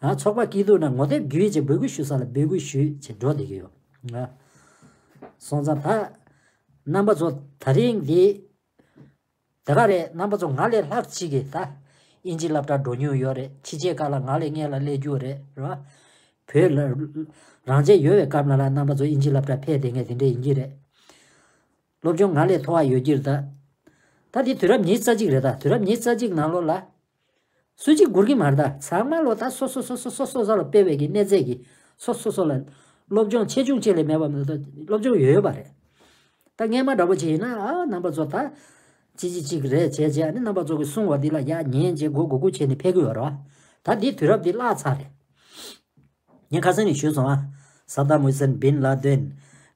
ཨ་ཚོགས་པ་སྐྱིད་སྡུག་ན་ངོ་དེབ་བརྒྱུད་བྱས་འབོད་སྐུལ་ཞུ་ས་ལ་འབོད་སྐུལ་ཞུས་བྱས་འགྲོ་བསྡད་ཀྱི་ཡོད། ང་སོང་ཙང་ད་རྣམ་པ་ཚོ་ད་རིང་འདི་དེ་ག་རེད། རྣམ་པ་ཚོ་ང་ལས་ལྷག་ཅིག་གིས་ད་ཨིན་ཇི་སློབ་གྲྭ་འགྲོ་མྱོང་ཡོད་རེད། ཕྱི་རྒྱལ་ཁག་ལ་ང་ལས་སྔོན་ལ་སླེབས་རྒྱུ་རེད། རེད་བ། བོད་ལ་རང་བཙན་ཡོད་པའི་སྐབས་ལ་ལ་རྣམ་པ་ཚོ་ཨིན་ཇི་སློབ་གྲྭ་ཕེབས་བསྡད་མཁན་དེ་འདྲ་ཡིན་གྱི་རེད། སློབ་སྦྱོང་ང་ལས་མཐོ་བ་ཡོད་ཀྱི་རེད་ད། ད་འདི་དུས་རབས་ཉི་ཤུ་རྩ་གཅིག་རེད་ད། དུས་རབས་ཉི་ཤུ་རྩ་གཅིག་ནང་ལོགས་ལ། སུ་གཅིག་སྒུར་གྱི་མ་རེད་ད། ཚང་མ་ལོ་ད་སོ་སོ་སོ་སོ་སོ་སོ་སོ་ལ་དཔེ་བའི་གི་གནས་ཚད་ཀྱི་སོ་སོ་སོ་ལ་སློབ་སྦྱོང་ཆེ་ཆུང་གཅིག་ལས་མེད་པ་མི་འདུག་སློབ་སྦྱོང་ཡོད་ཡོད་པ་རེད། ད་སྔས་མ་འདྲ་པོ་ཅིག་ཡིན་ན་ཨ་རྣམ་པ་ཚོ་ད་ཅི་ཅི་ཅིག་རེད་བྱས་བྱས། ཨ་ནི་རྣམ་པ་ཚོ་གི་གསུང་བ་འདི་ལ་ཡ་ཉན་བྱས་མགོ་སྒུར་སྒུར་བྱས་ནས་ཕེབས་ཀྱི་ཡོད་རེད་བ། ད་འདི་དུས་རབས་འདི་བརླག་ཚར་རེད། ངས་ཁ་སང་ནས་ཞུས་སོང་ཨ། སད་དམ་ཧུ་སེན། བིན་ལ་དིན།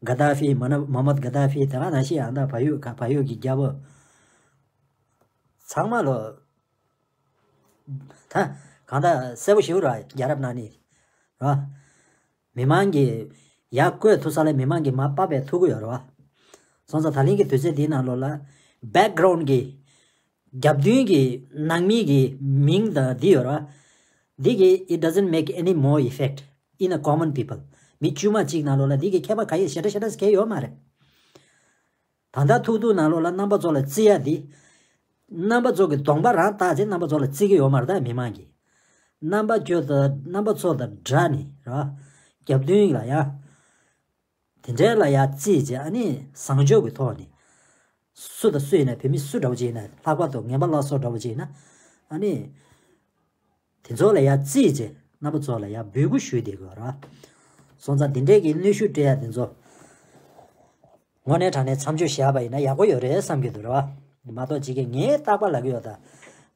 ག་དཱ་ཧྥི། མ་ན་མོ་ཧམ་མད་ག་དཱ་ཧྥི། དེ་ག་ནང་བཞིན་ཨ་ད་བལ་ཡུལ་ག་བལ་ཡུལ་གྱི་རྒྱལ་པོ། ཚང་མ་ལོ། ད་གང་ལྟར་གསལ་པོ་ཞིག་རེད་བ། རྒྱལ་རབས་ནང་ནས་རེད་བ། མི་མང་གིས་ཡར་བཀོད་ཐུབ་ས་ལ་མི་མང་གིས་མར་ཕབ་པའི་ཐུག་གི་ཡོད་རེད་བ། སོང་ཙང་ད་ལན་གྱི་དུས་ཚོད་འདིའི་ནང་ལོགས་ལ་བེག་གྷ་རའུན་གྱི་རྒྱབ་མདུན་གྱི་ནང་མི་གི་མིང་དང་འདི་ཡོད་རེད་བ། འདི་གི་it doesn't make any more effect in a common people. མི་དཀྱུས་མ་གཅིག་ནང་ལོགས་ལ་འདི་གི་ཁྱད་པར་ག་ཡེ་ཞེ་དྲག་ཞེ་དྲག་གང་ཡང་ཡོད་མ་རེད། ད་ལྟ་ཐུག་ཐུག་ནང་ལོགས་ལ་རྣམ་པ་ཚོ་ལ་བརྩི་ཡ་འདི། རྣམ་པ་ཚོ་གི་གདོང་པ་རང་བལྟས་ཚེ་རྣམ་པ་ཚོ་ལ་བརྩི་གི་ཡོད་མ་རེད་ད་མི་མང་གིས། རྣམ་པ་ཚོ་དང་རྣམ་པ་ཚོ་དང་འདྲ་ནི་རེད་བ། རྒྱབ་མདུན་ལ་ཡ། དེ་འདྲའི་ལ་ཡ་བརྩིས་བྱས། ཨ་ནི་བཟང་སྤྱོད་ཀྱི་ཐོག་ནས། སུ་དང་སུ་ཡིན་ན། བོད་མི་སུ་འདྲ་བོ་ཅིག་ཡིན་ན། ལྷག་པར་དུ་ངན་པ་ལ་སོགས་འདྲ་བོ་ཅིག་ཡིན་ན། ཨ་ནི། དེ་ཚོ་ལ་ཡ་བརྩིས་བྱས་རྣམ་པ་ཚོ་ལ་ཡ་འབོད་སྐུལ་ཞུས་བསྡད་དགོས་ར། སོང་ཙང་འདི་འདྲའི་གི་གནོན་ཤུགས་སྤྲད་ཡ་དེ་ཚོ་དངོས་གནས་དྲང་གནས་མཚམས་འཇོག་བཞག་པ་ཡིན་ན་ཡག་པོ་ཡོད་རེད་བསམ་གྱི་འདུག་ར། མ་གཏོགས་ཅིག་གིས་ངས་རྟག་པར་ལབ་ཀྱི་ཡོད་ད།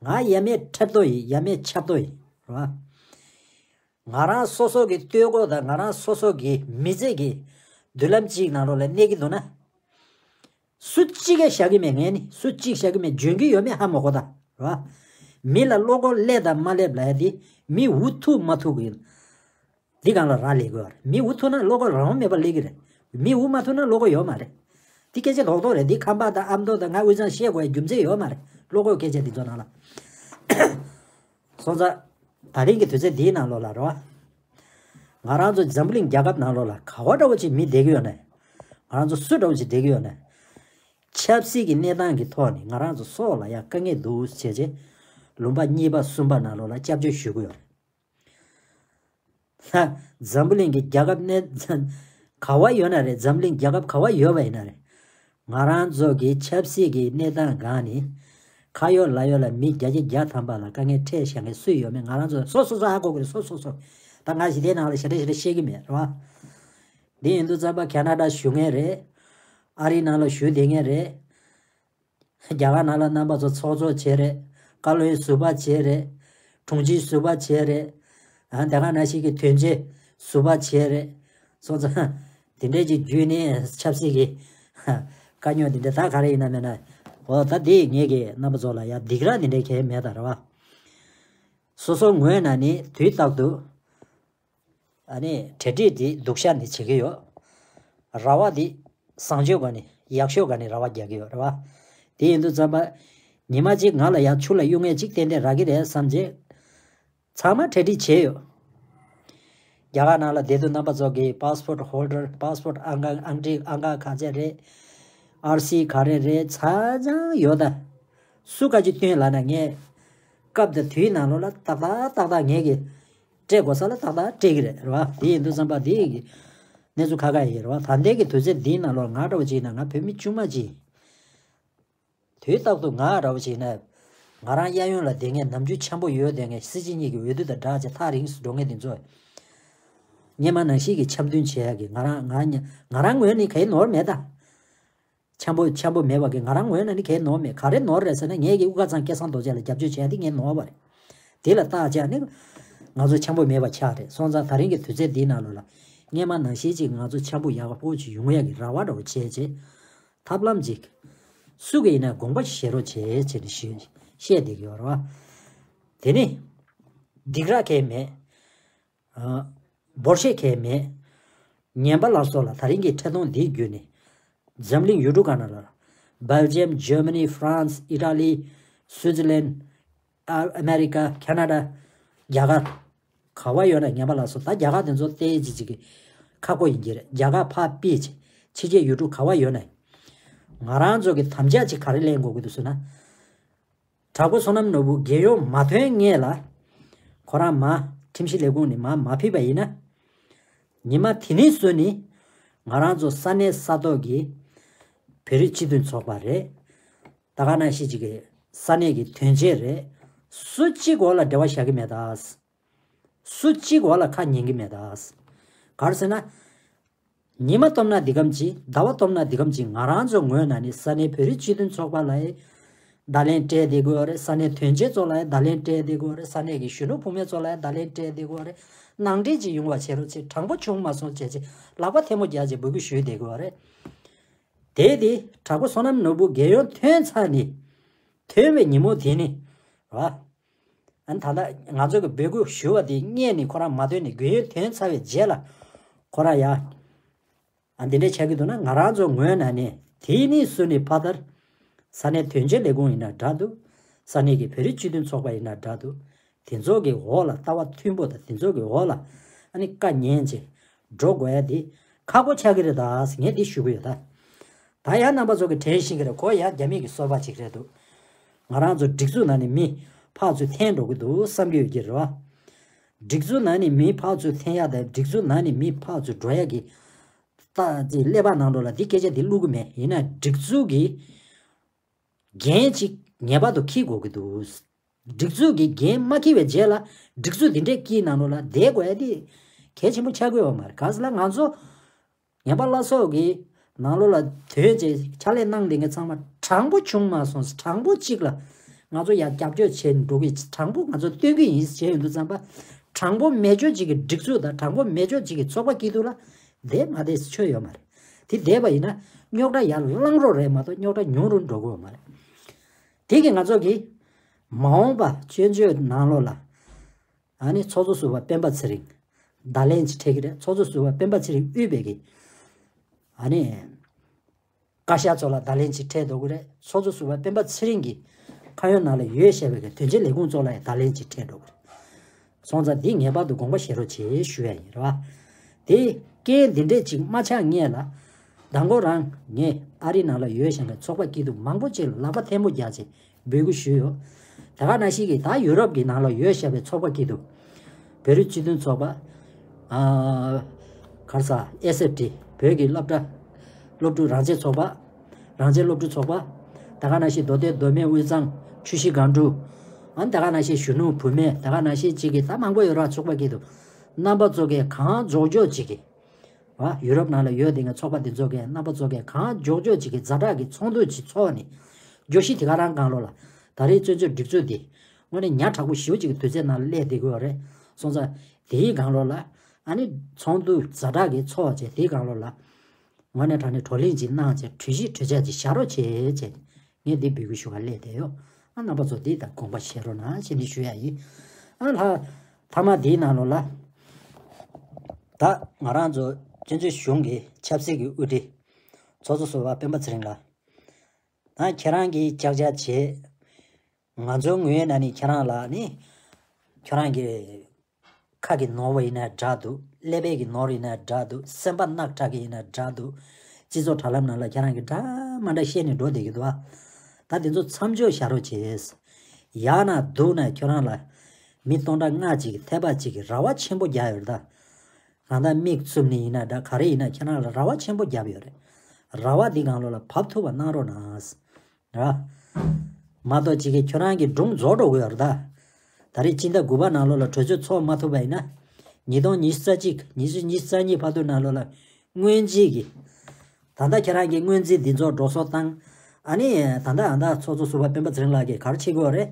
ང་ཡ་མེད་འཁྲབ་ཏོ་ཡིན། ཡ་མེད་འཁྲབ་ཏོ་ཡིན་ར། ང་རང་སོ་སོ་གི་ལྟོས་གོས་དང་ང་རང་སོ་སོ་གི་མི་ཚེ་གི་མདུན་ལམ་གཅིག་ནང་ལོགས་ལ་གནས་ཀྱི་འདུག་ན། སུ་གཅིག་གིས་བཞག་གི་མེད། ངས་ནི་སུ་གཅིག་བཞག་གི་མེད། འཇོན་གྱི་ཡོད་མེད་ཧ་མ་གོ་ད་ར། མི་ལ་བློ་ཁོག་སླེབས་དང་མ་སླེབས་ལབ་ཡ་དེ་མི་འུ་ཐུག་མ་ཐུག་གི་འདི་སྒང་ལ་རག་ལས་དགོས་པ་རེད། མི་འུ་ཐུག་ན་བློ་ཁོག་རང་དབང་མེད་པར་སླེབས་ཀྱི་རེད། མི་འུ་མ་ཐུག་ན་བློ་ཁོག་ཡོད་མ་རེད། འདི་སྐད་ཆ་རྡོག་རྡོག་རེད། འདི་ཁམས་པ་དང་ཨ་མདོ་དང་ང་དབུས་གཙང་བཤད་དགོས་ཡ་རྒྱུ་མཚན་ཡོད་མ་རེད། བློ་ཁོག་སྐད་ཆ་འདི་ཚོ་ནང་ལ། སོང་ཙང་། ད་རིང་གི་དུས་ཚོད་འདིའི་ནང་ལོགས་ལ་རོ། ང་རང་ཚོ་འཛམ་བུ་གླིང་རྒྱལ་ཁབ་ནང་ལོགས་ལ་ག་བ་འདྲ་བོ་ཅིག་མི་བསྡད་ཀྱི་ཡོད་ན། ང་རང་ཚོ་སུ་འདྲ་བོ་ཅིག་བསྡད་ཀྱི་ཡོད་ན། ཆབ་སྲིད་ཀྱི་གནས་སྟངས་ཀྱི་ཐོག་ནས་ང་རང་ཚོ་སྲོག་ལ་ཡང་དཀའ་ངལ་འདུག་བྱས་རྗེས། ལུང་པ་གཉིས་པ་གསུམ་པ་ནང་ལོགས་ལ་སྐྱབས་བཅོལ་ཞུ་གི་ཡོད་རེད། ད་འཛམ་བུ་གླིང་གི་རྒྱལ་ཁབ་གནས་ག་བ་ཡོད་ན་རེད། འཛམ་བུ་གླིང་རྒྱལ་ཁབ་ག་བ་ཡོད་པ་ཡིན་ན་རེད། ང་རང་ཚོ་གི་ཆབ་སྲིད་ཀྱི་གནས་སྟངས་སྒང་ནས་ཁ་ཡོད་ལག་ཡོད་ལ་མི་བརྒྱ་ཆ་བརྒྱ་ཐམ་པ་ལ་དཀའ་ངལ་འཕྲད་བཞག་མཁན་སུ་ཡོད་མེད་ང་རང་ཚོ་སོ་སོ་སོ་ཧ་གོ་གི་རེད། སོ་སོ་སོ། ད་ང་ཞི་བདེའི་ནང་ལ་ཞེ་དྲག་ཞེ་དྲག་བཤད་ཀྱི་མེད་རེད་བ། འདི་ཡིན་དུས་ཙམ་པ་ཁ་ན་ཌ་བཞུགས་མཁན་རེད། ཨ་རིའི་ནང་ལ་བཞུགས་བསྡད་མཁན་རེད། རྒྱ་གར་ནང་ལ་རྣམ་པ་ཚོ་ཚོགས་གཙོ་བྱས་རེད། བཀའ་བློན་ཟུར་པ་བྱས་རེད། དྲུང་ཆེ་ཟུར་པ་བྱས་རེད། ཨ་དེ་ག་ནང་བཞིན་གྱི་དོན་གཅོད་ཟུར་པ་བྱས་རེད། སོང་ཙང་དེ་འདྲས་ཀྱི་བརྒྱུད་ནས་ཆབ་སྲིད་ཀྱི་དཀའ་རྙོག་འདི་འདྲ་ད་ག་རེ་ཡིན་ན་མེད་ན། འོ་ད་འདི་ངེད་ཀྱི་རྣམ་པ་ཚོ་ལ་ཡང་སྡིགས་ར་འདི་འདྲས་གང་ཡང་མེད་ད་རེད་བ། སོ་སོ་ངོས་ནས་ནི་དུས་རྟག་ཏུ། ཨ་ནི་གྲ་སྒྲིག་འདི་སྡུག་ཤ་ནི་བྱེད་ཀྱི་ཡོད། ར་བ་འདི་བཟང་སྤྱོད་སྒང་ནས་ཡག་ཤོས་སྒང་ནས་ར་བ་རྒྱག་གི་ཡོད་རེད་བ། དེ་ཡིན་དུས་ཙམ་པ། ཉི་མ་གཅིག་ང་ལ་ཡང་ཆུ་ལ་གཡུག་མཁན་གཅིག་ཏན་ཏན་རག་གི་རེད་བསམ་རྗེས། ཚང་མ་གྲ་སྒྲིག་བྱས་ཡོད། རྒྱ་གར་ནང་ལ་བསྡད་དུས་རྣམ་པ་ཚོ་གི་པཱ་སི་པོར་ཊི་ཧོལ་ཌར། པཱ་སི་པོར་ཊི་ཨང་ཀ་ཨང་ཀྲིག་ཨང་ཀ་ག་ཚད་རེད། ཨར་སི་ག་རེ་རེད་ཚ་ཚང་ཡོད་ད། སུ་ག་ཅིག་སྟོན་ལབ་ན་ངས་སྐབས་དང་དུས་ནང་ལོགས་ལ་ཏག་ཏག་ཏག་ཏག་ངས་ཀྱི་སྤྲད་དགོས་ས་ལ་ཏག་ཏག་སྤྲད་ཀྱི་རེད་རེད་བ། དེ་ཡིན་དུས་ཙམ་པ་དེ་གི་གནས་ཚུལ་ཁ་ཁ་ཡིན་རེད་བ། ད་ལྟའི་གི་དུས་ཚོད་འདིའི་ནང་ལོགས་ང་འདྲ་བོ་ཅིག་ཡིན་ན་ང་བོད་མི་དཀྱུས་མ་ཅིག་ཡིན། དུས་རྟག་ཏུ་ང་འདྲ་བོ་ཅིག་ཡིན་ན། ང་རང་གཡས་གཡོན་ལ་བསྡད་མཁན་ནམ་རྒྱུན་འཆམ་པོ་ཡོད་བསྡད་མཁན་སྲིད་སྤྱི་གཉིས་ཀྱི་འོས་བསྡུ་དང་སྦྲགས་བྱས་ཐག་རིང་སུ་འགྲོ་མཁན་དེ་ཚོ། སྔོན་མ་ནང་བཞིན་གྱི་འཆམ་མཐུན་བྱེད་ཡག་གི་ང་རང་ང་ང་རང་ངོས་ནས་གའི་ནོར་མེད་ད། འཆམ་པོ་འཆམ་པོ་མེད་པ་གི་ང་རང་ངོས་ནས་ནི་གའི་ནོར་མེད། ག་རེ་ནོར་རེད་ཟེར་ན་ངས་ཀྱི་དབུ་དཀར་ཚང་སྐལ་བཟང་རྡོ་རྗེ་ལ་རྒྱབ་སྐྱོར་བྱས་ཏེ་ངའི་ནོར་བ་རེད། དེ་ལ་བརྟག་དཔྱད་ནི། ང་ཚོ་འཆམ་པོ་མེད་པ་ཆགས་རེད། སོང་ཙང་ད་རིང་གི་དུས་ཚོད་འདིའི་ནང་ལོགས་ལ། སྔོན་མ་ནང་བཞིན་ཅིག་ང་ཚོ་འཆམ་པོ་ཡག་པོ་ཅིག་ཡོང་ཡག་གི་རེ་བ་འདྲ་བོ་བྱས་རྗེས། ཐབས་ལམ་ཅིག་སུ་གིས་ཡིན་ན་དགོངས་པ་བཞེས་རོགས་བྱས་བྱས་ནས་ཞུ་བཤད་བསྡད་ཀྱི་ཡོད་རེད་བ། དེ་ནི། སྡིགས་ར་གང་ཡང་མེད། ཨ། འབོར་ཤེད་གང་ཡང་མེད། ཉན་པ་ལ་སོགས་ལ་ད་རིང་གི་འཕྲིན་གཏོང་འདི་བརྒྱུད་ནས། འཛམ་གླིང་ཡུལ་གྲུ་གང་ན་ལ། Belgium, Germany, France, Italy, Switzerland, America, Canada, རྒྱ་གར། ག་བ་ཡོད་ན་ཉན་པ་ལ་སོགས། ད་རྒྱ་གར་དེ་ཚོ་བལྟས་ཅི་ཅིག་གི་ཁག་པོ་ཡིན་གྱི་རེད། རྒྱ་གར་ཕར་ཕྱིན་ཅི། ཕྱི་རྒྱལ་ཡུལ་གྲུ་ག་བ་ཡོད་ན། ང་རང་ཚོ་གི་དམ་བཅའ་ཅིག་ག་རེ་ལེན་དགོས་ཀྱི་འདུག་ཟེར་ན། དྲག་པོ་བསོད་ནམས་ནོར་བུ་རྒྱལ་ཡོངས་མ་ཐོན་སྔོན་ལ། ཁོ་རང་མར་ཁྲིམས་ཞིབ་ལས་ཁུངས་ནས་མར་མ་ཕུད་པ་ཡིན་ན། ཉི་མ་དེ་ནས་བཟུང་ནས་ང་རང་ཚོ་ས་གནས་ས་ཐོག་གི་བོད་རིགས་སྤྱི་མཐུན་ཚོགས་པ་རེད། ད་ག་ནང་བཞིན་ཅིག་གི་ས་གནས་ཀྱི་དོན་ཆེན་རེད། སུ་གཅིག་འོག་ལ་འབྲེལ་བ་བཞག་གི་མེད་ད། སུ་གཅིག་འོག་ལ་ཁ་ཉན་གི་མེད་ད། ག་རེ་ཟེར་ན། ཉི་མ་སྟོབས་ན་འདི་གམ་གྱི། ཟླ་བ་སྟོབས་ན་འདི་གམ་གྱི། ང་རང་ཚོ་ངོས་ནས་ནི་ས་གནས་བོད་རིགས་སྤྱི་མཐུན་ཚོགས་པ་ལ་ཡི་བརྡ་ལན་སྤྲད་བསྡད་དགོས་རེད། ས་གནས་དོན་ཆེན་ཚོ་ལ་ཡི་བརྡ་ལན་སྤྲད་བསྡད་དགོས་རེད། ས་གནས་ཀྱི་གཞོན་ནུ་བུ་མོ་ཚོ་ལ་ཡི་བརྡ་ལན་སྤྲད་བསྡད་དགོས་རེད། ནང་འདྲེན་ཅིག་ཡོང་བ་བྱེད་རོགས་བྱེད། དྲང་པོ་བྱུང་མ་སོང་བྱས་བྱས་ལག་པ་ཐལ་མོ་རྒྱག་བྱས་འབོད་སྐུལ་ཞུས་བསྡད་དགོས་རེད། དེ་དེ་དྲག་པོ་བསོད་ནམས་ནོར་བུ་རྒྱལ་ཡོངས་ཐོན་ཚར་ནས། ཐོན་པའི་ཉིན་མོ་དེ་ནི། ར། ཨ་ནི་ད་ལྟ་ང་ཚོ་གི་འབོད་སྐུལ་ཞུ་བ་དེ་སྔོན་ནས་ཁོ་རང་མ་ཐོན་ནས་རྒྱལ་ཡོངས་ཐོན་ཚར་བའི་རྗེས་ལ། ཁོ་རང་ཡ། ཨ་འདི་འདྲའི་ཆགས་ཀྱི་འདུག་ན། ང་རང་ཚོ་ངོས་ནས་ནི་དེ་ནས་བཟུང་ནས་ཕ་དར། ས་གནས་དོན་གཅོད་ལས་ཁུངས་ཡིན་ན་འདྲ་འདུག་ས་གནས་ཀྱི་བོད་རིགས་སྤྱི་མཐུན་ཚོགས་པ་ཡིན་ན་འདྲ་འདུག་དེ་ཚོ་གི་འོག་ལ་ལྟ་བ་མཐུན་པོ་དང་། དེ་ཚོ་གི་འོག་ལ་ཨ་ནི་བཀའ་ཉན་བྱས་འགྲོ་དགོས་ཡ་དེ་ཁག་པོ་ཆགས་ཀྱི་རེད་ད་ཟེར་ངས་འདི་ཞུ་གི་ཡོད་ད། ད་ཡང་རྣམ་པ་ཚོ་གི་དྲན་ཤེས་ཀྱི་རེད། ཁོ་ཡང་རྒྱ་མི་གི་སོ་པ་ཅིག་རེད་འདུག་ང་རང་ཚོ་སྒྲིག་འཛུགས་ནང་ནས་མི་ཕར་ཚུར་འཐེན་འགྲོ་གི་འདུག་བསམ་གྱི་ཡོད་ཀྱི་རེད་བ། སྒྲིག་འཛུགས་ནང་ནས་མི་ཕར་ཚུར་འཐེན་ཡ་དང་། སྒྲིག་འཛུགས་ནང་ནས་མི་ཕར་ཚུར་འགྲོ་ཡ་གི་ད་ཅིག་ཀླད་པ་ནང་ལོགས་ལ་འདི་སྐད་ཆ་འདི་བླུག་གི་མེད། ཡིན་ན་སྒྲིག་འཛུགས་ཀྱི་འགན་ཅིག་ངེས་པར་དུ་འཁྱེར་དགོས་ཀྱི་འདུག་སྒྲིག་འཛུགས་ཀྱི་འགན་མ་འཁྱེར་བའི་རྗེས་ལ་སྒྲིག་འཛུགས་འདི་འདྲའི་སྐྱིད་ནང་ལོགས་ལ་བསྡད་དགོས་ཡ་དེ་གལ་ཆེན་པོ་ཆགས་ཀྱི་ཡོད་མ་རེད། ག་ཟེར་ན་ང་ཚོ་ངན་པ་བླ་སྲོག་གི་ནང་ལོགས་ལ་དོན་བྱས་ཕྱག་ལས་གནང་བསྡད་མཁན་ཚང་མ་དྲང་པོ་བྱུང་མ་སོང་། དྲང་པོ་གཅིག་ལ་ང་ཚོ་ཡར་རྒྱབ་སྐྱོར་བྱས་འགྲོ་གི། དྲང་པོ་ང་ཚོ་སྟོན་གི་ཡིན་ཟེར་བྱས་ཡོང་དུས་ཙམ་པ། དྲང་པོ་མེད་ཅོག་ཅིག་གི་སྒྲིག་འཛུགས་དང་། དྲང་པོ་མེད་ཅོག་ཅིག་གི་ཚོགས་པ་སྐྱིད་སྡུག་ལ་བསྡད་མ་བསྡད་ཆོད་ཡོད་མ་རེད། དེ་བསྡད་པ་ཡིན་ན་རྙོག་དྲ་ཡར་ལངས་རོགས་རེད་མ་གཏོགས་རྙོག་དྲ་ཉུང་རུ་འགྲོ་གི་ཡོད་མ་རེད། དེ་གི་ང་ཚོ་གི་མ་འོངས་པ་སྤྱོད་འཇུག་ནང་ལོགས་ལ། ཨ་ནི་ཚོགས་གཙོ་ཟུར་པ་སྤེན་པ་ཚེ་རིང་བརྡ་ལན་ཅིག་སྤྲད་ཀྱི་རེད། ཚོགས་གཙོ་ཟུར་པ་སྤེན་པ་ཚེ་རིང་དབུས་པའི་གི་ཨ་ནི་བཀའ་ཤག་ཚོ་ལ་བརྡ་ལན་ཅིག་སྤྲད་འགྲོ་གི་རེད། ཚོགས་གཙོ་ཟུར་པ་སྤེན་པ་ཚེ་རིང་གི་ཁ་གཡོན་ནང་ལ་ཡོད་བཞག་པའི་གི་དོན་གཅོད་ལས་ཁུངས་ཚོ་ལ་ཡང་བརྡ་ལན་ཅིག་སྤྲད་འགྲོ་གི་རེད། སོང་ཙང་འདི་ངེས་པར་དུ་དགོངས་པ་བཞེས་རོགས་བྱེད་ཞུ་ཡ་ཡིན་རེད་བ། དེ་རྐྱེན་འདི་འདྲས་ཅིག་མ་ཆགས་སྔོན་ལ། མདང་དགོང་རང་ངས་ཨ་རི་ནང་ལ་ཡོད་བཞག་པའི་ཚོགས་པ་སྐྱིད་སྡུག་མང་པོ་ཅིག་ལ་ལག་པ་ཐལ་མོ་རྒྱག་བྱས་འབོད་སྐུལ་ཞུས་ཡོད། དེ་ག་ནང་བཞིན་གྱི་ད་ཡུ་རོབ་ཀྱི་ནང་ལ་ཡོད་བཞག་པའི་ཚོགས་པ་སྐྱིད་སྡུག་བོད་རིགས་སྤྱི་མཐུན་ཚོགས་པ། ཨ། ག་རེ་ཟ། ཨེས་ཨེཕ་ཊི། བོད་ཀྱི་སློབ་གྲྭ། སློབ་ཕྲུག་རང་བཙན་ཚོགས་པ། རང་བཙན་སློབ་ཕྲུག་ཚོགས་པ། དེ་ག་ནང་བཞིན་མདོ་སྟོད་མདོ་སྨད་དབུས་གཙང་ཆུ་བཞི་སྒང་དྲུག་ཨ་ནི་དེ་ག་ནང་བཞིན་གཞོན་ནུ་བུད་མེད། དེ་ག་ནང་བཞིན་ཅིག་གི་ད་མང་པོ་ཡོད་ར། ཚོགས་པ་སྐྱིད་སྡུག་རྣམ་པ་ཚོ་གིས་གང་མགྱོགས་མགྱོགས་ཅིག་གི། ཨ། ཡུ་རོབ་ནང་ལ་ཡོད་དེ་ངའི་ཚོགས་པ་དེ་ཚོ་གིས་རྣམ་པ་ཚོ་གིས་གང་མགྱོགས་མགྱོགས་ཅིག་གི་ཛ་དྲག་གི་ཚོགས་འདུ་ཅིག་ཚོགས་ནས། བརྗོད་གཞི་དེ་ག་རང་སྒང་ལོགས་ལ། ད་རེས་བཙན་བྱོལ་སྒྲིག་འཛུགས་འདི་དངོས་གནས་ཉག་ཕྲ་པོ་ཞེ་པོ་ཅིག་གི་དུས་ཚོད་ནང་ལ་སླེབས་བསྡད་ཀྱི་ཡོད་རེད། སོང་ཙང་དེའི་སྒང་ལོགས་ལ། ཨ་ནི་ཚོགས་འདུ་ཛ་དྲག་གི་ཚོགས་བྱས། དེའི་སྒང་ལོགས་ལ་དངོས་གནས་དྲང་གནས་བགྲོ་གླེང་ཅིག་གནང་བྱས། གྲོས་གཞི་གྲོས་འཆར་ཅིག་བཞག་རོགས་བྱེད་བྱས། ངས་འདི་འབོད་སྐུལ་ཞུ་ག་སླེབས་བསྡད་ཡོད། ཨ། རྣམ་པ་ཚོ་འདི་ད་དགོངས་པ་བཞེས་རོགས་གནང་ཞེས་འདི་ཞུ་ཡ་ཡིན། ཨ། ལྷ། མཐའ་མ་འདིའི་ནང་ལོགས་ལ། ད་ང་རང་ཚོ་བཙན་བྱོལ་གཞུང་གི་ཆབ་སྲིད་ཀྱི་དབུ་ཁྲིད་ཚོགས་གཙོ་ཟུར་པ་སྤེན་པ་ཚེ་རིང་ལགས། ད་ཁྱེད་རང་གིས་ཅག་ཅག་བྱེད། ང་ཚོའི་ངོས་ནས་ནི་ཁྱེད་རང་ལ་ནི། ཁྱེད་རང་གི་ཁ་གི་ནོར་བ་ཡིན་ན་འདྲ་འདུག་ཀླད་པའི་གི་ནོར་ཡིན་ན་འདྲ་འདུག་སེམས་པ་རྣག་ཁྲག་གི་ཡིན་ན་འདྲ་འདུག་སྤྱི་ཚོགས་དྲ་ལམ་ནང་ལ་ཁྱེད་རང་གིས་འདྲ་མ་འདྲ་བཤད་ནས་འགྲོ་བསྡད་ཀྱི་འདུག་ཨ། ད་དེ་ཚོ་མཚམས་འཇོག་བྱ་རོགས་བྱེད། ཡག་ན་སྡུག་ན་ཁྱོད་རང་ལ་མི་སྟོང་ཕྲག་ལྔ་གཅིག་གི་ཐེ་བ་གཅིག་གི་རེ་བ་ཆེན་པོ་རྒྱག་ཡོད་རེད་ད། གང་ལྟར་མིག་བཙུམ་ནས་ཡིན་ན་འདྲ། ག་རེ་ཡིན་ན་ཁྱེད་རང་ལ་རེ་བ་ཆེན་པོ་བརྒྱབ་ཡོད་རེད། རེ་བ་འདི་སྒང་ལོགས་ལ་བབས་ཐུབ་པ་གནང་རོགས་གནང་། ར། མ་གཏོགས་གཅིག་གིས་ཁྱོད་རང་གི་སྒྲུང་རྫོགས་འགྲོ་གི་ཡོད་རེད་ད། ད་རེས་སྤྱི་ཟླ་དགུ་པ་ནང་ལོགས་ལ་གྲོས་ཚོགས་ཚོགས་མ་ཐུབ་པ་ཡིན་ན། ཉིས་སྟོང་ཉི་ཤུ་རྩ་གཅིག་ཉི་ཤུ་ཉི་ཤུ་རྩ་གཉིས་བར་དུ་ནང་ལོགས་ལ་སྔོན་རྗེས་ཀྱི། ད་ལྟ་ཁྱེད་རང་གིས་སྔོན་རྩིས་འདི་ཚོ་འགྲོ་སོང་བཏང་། ཨ་ནི་ད་ལྟ་ཨ་ད་ཚོགས་གཙོ་ཟུར་པ་སྤེན་པ་ཚེ་རིང་ལགས་ཀྱིས་ག་རེ་བྱེད་ཀྱི་ཡོད་རེད།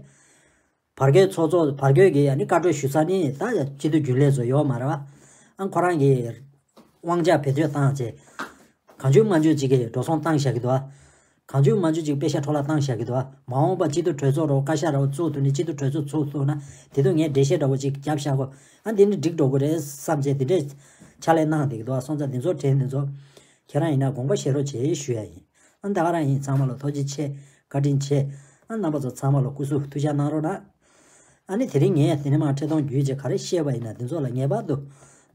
བར་བརྒལ་ཚོགས་གཙོ་བར་བརྒལ་གྱི་ཨ་ནི་བཀའ་འཁྲོལ་ཞུ་ས་ནི་ད་སྤྱི་འཐུས་རྒྱུན་ལས་ཚོ་ཡོད་མ་རེད་བ། ཨ། ཁོ་རང་གིས་དབང་ཆ་བེད་སྤྱོད་བཏང་བྱས། གང་བྱུང་མང་བྱུང་ཅིག་གིས་འགྲོ་སོང་བཏང་བཞག་གི་འདུག་ཨ། གང་བྱུང་མང་བྱུང་ཅིག་དཔེ་ཤག་འཕྲོ་བརླག་བཏང་བཞག་གི་འདུག་ཨ། མ་འོངས་པ་སྤྱི་འཐུས་གྲོས་ཚོགས་རོགས་བཀའ་ཤག་རོགས་བཙུགས་ཐུབ་ནས་སྤྱི་འཐུས་གྲོས་ཚོགས་ཚུགས་ཐུབ་ན་དེ་དུས་ངས་འགྲེལ་བཤད་འདྲ་བོ་ཅིག་བརྒྱབ་བཞག་གོ། ཨ་འདི་ནི་འགྲིག་འགྲོ་གི་རེད་བསམ་བྱས་དེ་འདྲས་ཕྱག་ལས་གནང་བསྡད་ཀྱི་འདུག་ཨ། སོང་ཙང་འདི་ཚོ་དྲན་འདི་ཚོ་ཁྱེད་རང་ཡིན་ན་དགོངས་པ་བཞེས་རོགས་བྱེད་ཞུ་ཡ་ཡིན། ཨ་ད་ག་རང་ཡིན། ཚང་མ་ལ་ཐུགས་རྗེ་ཆེ། བཀའ་དྲིན་ཆེ། ཨ་རྣམ་པ་ཚོ་ཚང་མ་ལ་སྐུ་གཟུགས་ཐུགས་ཅག་གནང་རོགས་གནང་། ཨ་ནི་དེ་རིང་ངས་དེ་ནས་མར་འཕྲིན་གཏོང་བརྒྱུད་བྱས་ག་རེ་བཤད་པ་ཡིན་ན་འདི་ཚོ་ལ་ངེས་པར་དུ་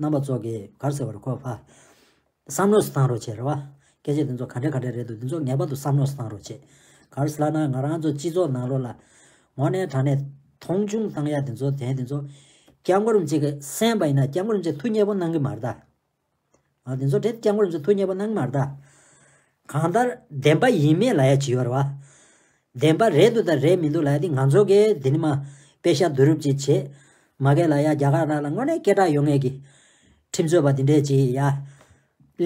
རྣམ་པ་ཚོ་གི་ག་རེ་ཟེར་བ་རེད་ཁོ་ཕ། བསམ་བློ་བཏང་རོགས་བྱེད་རེད་བ། སྐད་ཆ་འདི་ཚོ་ག་འདྲ་ག་འདྲ་རེད་འདུག་འདི་ཚོ་ངེས་པར་དུ་བསམ་བློ་བཏང་རོགས་བྱེད། ག་རེ་ཟེར་ལབ་ན་ང་རང་ཚོ་སྤྱི་ཚོགས་ནང་ལོགས་ལ་དངོས་གནས་དྲང་གནས་མཐོང་ཆུང་བཏང་ཡ་འདི་ཚོ་དེ་འདི་ཚོ་སྐྱབས་མགོན་རིན་པོ་ཆེ་གི་གསན་པ་ཡིན་ན་སྐྱབས་མགོན་རིན་པོ་ཆེ་ཐུགས་མཉེས་པོ་གནང་གི་མ་རེད་ད། ཨ་འདི་ཚོ་དེ་སྐྱབས་མགོན་རིན་པོ་ཆེ་ཐུགས་མཉེས་པོ་གནང་གི་མ་རེད་ད། གང་ལྟར་བདེན་པ་ཡིན་མེད་ལབ་ཡ་ཅིག་ཡོད་རེད་བ། བདེན་པ་རེད་འདུག་དང་རེད་མི་འདུག་ལབ་ཡ་དེ་ང་ཚོ་གིས་འདི་ནི་མ་དཔེ་ཤག་བསྡུ་རུབ་ཅིག་བྱེད། མ་གི་ལ་ཡ་རྒྱ་གར་ནང་ལ་དངོས་གནས་སྐད་གྲགས་ཡོད་མཁན་གྱི་ཁྲིམས་རྩོད་པ་འདི་འདྲས་ཅིག་ཡ་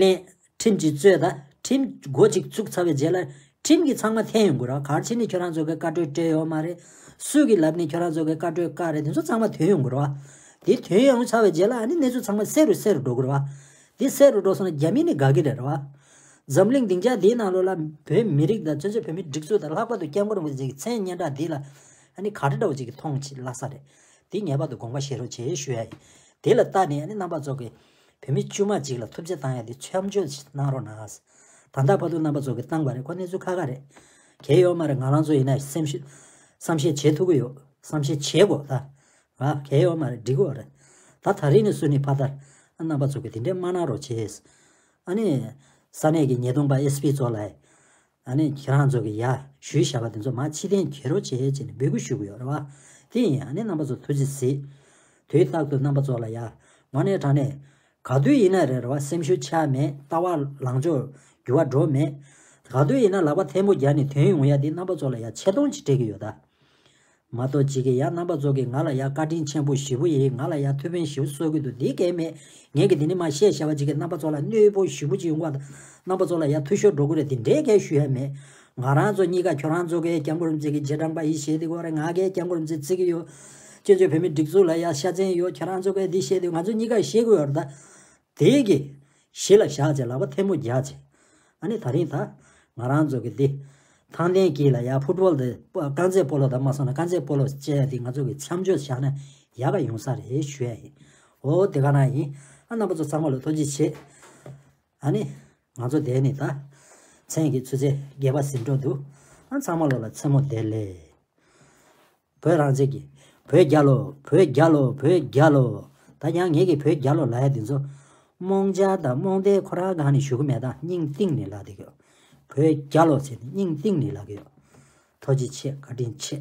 ལེན། ཁྲིམས་ཅིག་རྩོད་ད། ཁྲིམས་འགོ་ཅིག་བཙུགས་ཚར་བའི་རྗེས་ལ་ཁྲིམས་ཀྱི་ཚང་མ་འཐེན་ཡོང་དགོས་ར། ག་རེ་བྱས་ནས་ཁྱོད་རང་ཚོ་གི་བཀའ་འཁྲོལ་སྤྲད་ཡོད་མ་རེད། སུ་གིས་ལབ་ནས་ཁྱོད་རང་ཚོ་གི་བཀའ་འཁྲོལ་བཀག་རེད། དེ་ཚོ་ཚང་མ་ཐོན་ཡོང་དགོས་ར་བ། དེ་ཐོན་ཡོང་ཚར་བའི་རྗེས་ལ་ཨ་ནི་གནས་ཚུལ་ཚང་མ་གསལ་རུ་གསལ་རུ་འགྲོ་དགོས་ར་བ། དེ་གསལ་རུ་འགྲོ་སོང་ན་རྒྱ་མི་ནི་དགའ་གི་རེད་ར་བ། འཛམ་གླིང་སྡིངས་ཆ་འདིའི་ནང་ལོགས་ལ་བོད་མི་རིགས་དང་བཙན་བྱོལ་བོད་མིའི་སྒྲིག་འཛུགས་དང་ལྷག་པར་དུ་སྐྱབས་མགོན་རིན་པོ་ཆེ་གི་མཚན་སྙན་གྲགས་འདི་ལ་ཨ་ནི་ག་འདྲ་འདྲ་བོ་ཅིག་གི་མཐོང་ཅིག་ལྷག་ས་རེད། དེ་ངེས་པར་དུ་དགོངས་པ་བཞེས་རོགས་བྱེད་ཞུ་ཡ་ཡིན། དེ་ལ་བལྟས་ནས་ཨ་ནི་རྣམ་པ་ཚོ་གི་བོད་མི་དཀྱུས་མ་ཅིག་ལ་ཐུགས་རྗེ་བཏང་ཡ་དེ་མཚམས་འཇོག་ཅིག་གནང་རོགས་གནང་། ད་ལྟ་བར་དུ་རྣམ་པ་ཚོ་གི་བཏང་བ་རེད། ཁོ་གནས་ཚུལ་ཁག་ཁག་རེད། གལ་ཡོད་མ་རེད། ང་རང་ཚོ་ཡིན་ན་སེམས་ཤུགས་བསམ་ཤེས་བྱེད་ཐུབ་ཀྱི་ཡོད། བསམ་ཤེས་བྱེད་དགོས་ད། ཨ་གལ་ཡོད་མ་རེད། འགྲིག་གི་རེད། ད་ད་རིང་ནས་བཟུང་ནས་ཕ་ད་རྣམ་པ་ཚོ་གི་དེ་འདྲའི་མ་གནང་རོགས་བྱེད། ཨ་ནི་ས་གནས་ཀྱི་ཉེས་རྡུང་པ་ཨེས་པི་ཚོ་ལ་ཨ་ནི་ཁྱེད་རང་ཚོ་གི་ཡ་ཞུས་བཞག་པ་དེ་ཚོ་མ་ཕྱིར་འཐེན་བྱེད་རོགས་བྱེད་ཅེས་ནས་འབོད་སྐུལ་ཞུ་གི་ཡོད་རེད་བ། དེ་ཡིན་ཨ་ནི་རྣམ་པ་ཚོ་ཐུགས་རྗེ་གཟིགས། དུས་རྟག་ཏུ་རྣམ་པ་ཚོ་ལ་ཡ་དངོས་གནས་དྲང་གནས་ག་དུས་ཡིན་ན་རེད་རེད་བ། སེམས་ཤུགས་ཆག་མེད། ལྟ་བ་ལངས་ཕྱོགས་འགྱུར་བ་འགྲོ་མེད། ག་དུས་ཡིན་ན་ལག་པ་ཐལ་མོ་སྦྱར་ནས་ཐོན་ཡོང་ཡ་དེ་རྣམ་པ་ཚོ་ལ་ཡ་ཆེ་མཐོང་ཅིག་སྤྲད་ཀྱི་ཡོད་ད། མ་གཏོགས་གཅིག་གིས་ཡ་རྣམ་པ་ཚོ་གིས་ང་ལ་ཡ་བཀའ་དྲིན་ཆེན་པོ་ཞེ་པོ་ཡིན། ང་ལ་ཡ་ཐུགས་ཕན་ཞེ་པོ་གསོ་གི་འདུག་འདི་གས་མེད། ངས་གི་འདི་ནི་མ་བཤད་བྱ་བ་གཅིག་གིས་རྣམ་པ་ཚོ་ལ་གནོད་པོ་ཞེ་པོ་ཅིག་ཡོང་གི་བ་དང་། རྣམ་པ་ཚོ་ལ་ཡ་འཐུས་ཤོར་འགྲོ་གི་རེད། འདི་འདྲས་གས་ཞུ་ཡ་མེད། ང་རང་ཚོ་གཉིས་ཀ་ཁྱོད་རང་ཚོ་གིས་སྐྱབས་མགོན་རིན་པོ་ཆེ་གི་རྗེས་འབྲང་པ་ཡིན་བཤད་དེ་གོ་རེད། ང་གིས་སྐྱབས་མགོན་རིན་པོ་ཆེ་བརྩི་གི་ཡོད། བཙན་བྱོལ་བོད་མིའི་སྒྲིག་འཛུགས་ལ་ཡ་ཤ་ཚན་ཡོད། ཁྱོད་རང་ཚོ་གིས་འདི་བཤད་དེ་ང་ཚོ་གཉིས་ཀ་བཤད་གི་ཡོད་རེད་ད། དེ་གི་གཞི་ལ་བཞག་བྱས་ལག་པ་ཐལ་མོ་རྒྱག་བྱས། ཨ་ནི་ད་རིང་ད་ང་རང་ཚོ་གི་འདི་ཐང་ལྡན་གྱི་ལ་ཡ་ཕུཊ་བོལ་དེ་རྐང་རྩེད་སྤོ་ལོ་དང་མ་སོང་ན་རྐང་རྩེད་སྤོ་ལོ་བཅས་དེ་ང་ཚོ་གི་མཚམས་འཇོག་བཞག་ན་ཡག་ག་ཡོང་ས་རེད་ཞུ་ཡ་ཡིན། འོ་དེ་ག་ན་ཡིན། ཨ་རྣམ་པ་ཚོ་ཚང་མ་ལ་ཐུགས་རྗེ་ཆེ། ཨ་ནི་ང་ཚོ་དེ་ནི་ད་མཚན་གྱི་ཆུ་ཚོད་བརྒྱད་པ་ཟིན་འགྲོ་འདུག་ཨ་ཚང་མ་ལོ་ལ་མཚན་མོ་བདེ་ལེགས། བོད་རང་བཙན་གྱི། བོད་རྒྱལ་ལོ། བོད་རྒྱལ་ལོ། བོད་རྒྱལ་ལོ། ད་ཡང་ངེད་ཀྱི་བོད་རྒྱལ་ལོ་ལབ་ཡ་འདི་ཚོ། རྨོངས་འཆར་དང་རྨོངས་དད་ཁོ་རང་སྒང་ནས་ཞུ་གི་མེད། ད་སྙིང་གཏིང་ནས་ལབ་བསྡད་ཀྱི་ཡོད། བོད་རྒྱལ་ལོ་ཟེར་ནས་སྙིང་གཏིང་ནས་ལབ་ཀྱི་ཡོད། ཐུགས་རྗེ་ཆེ། བཀའ་དྲིན་ཆེ།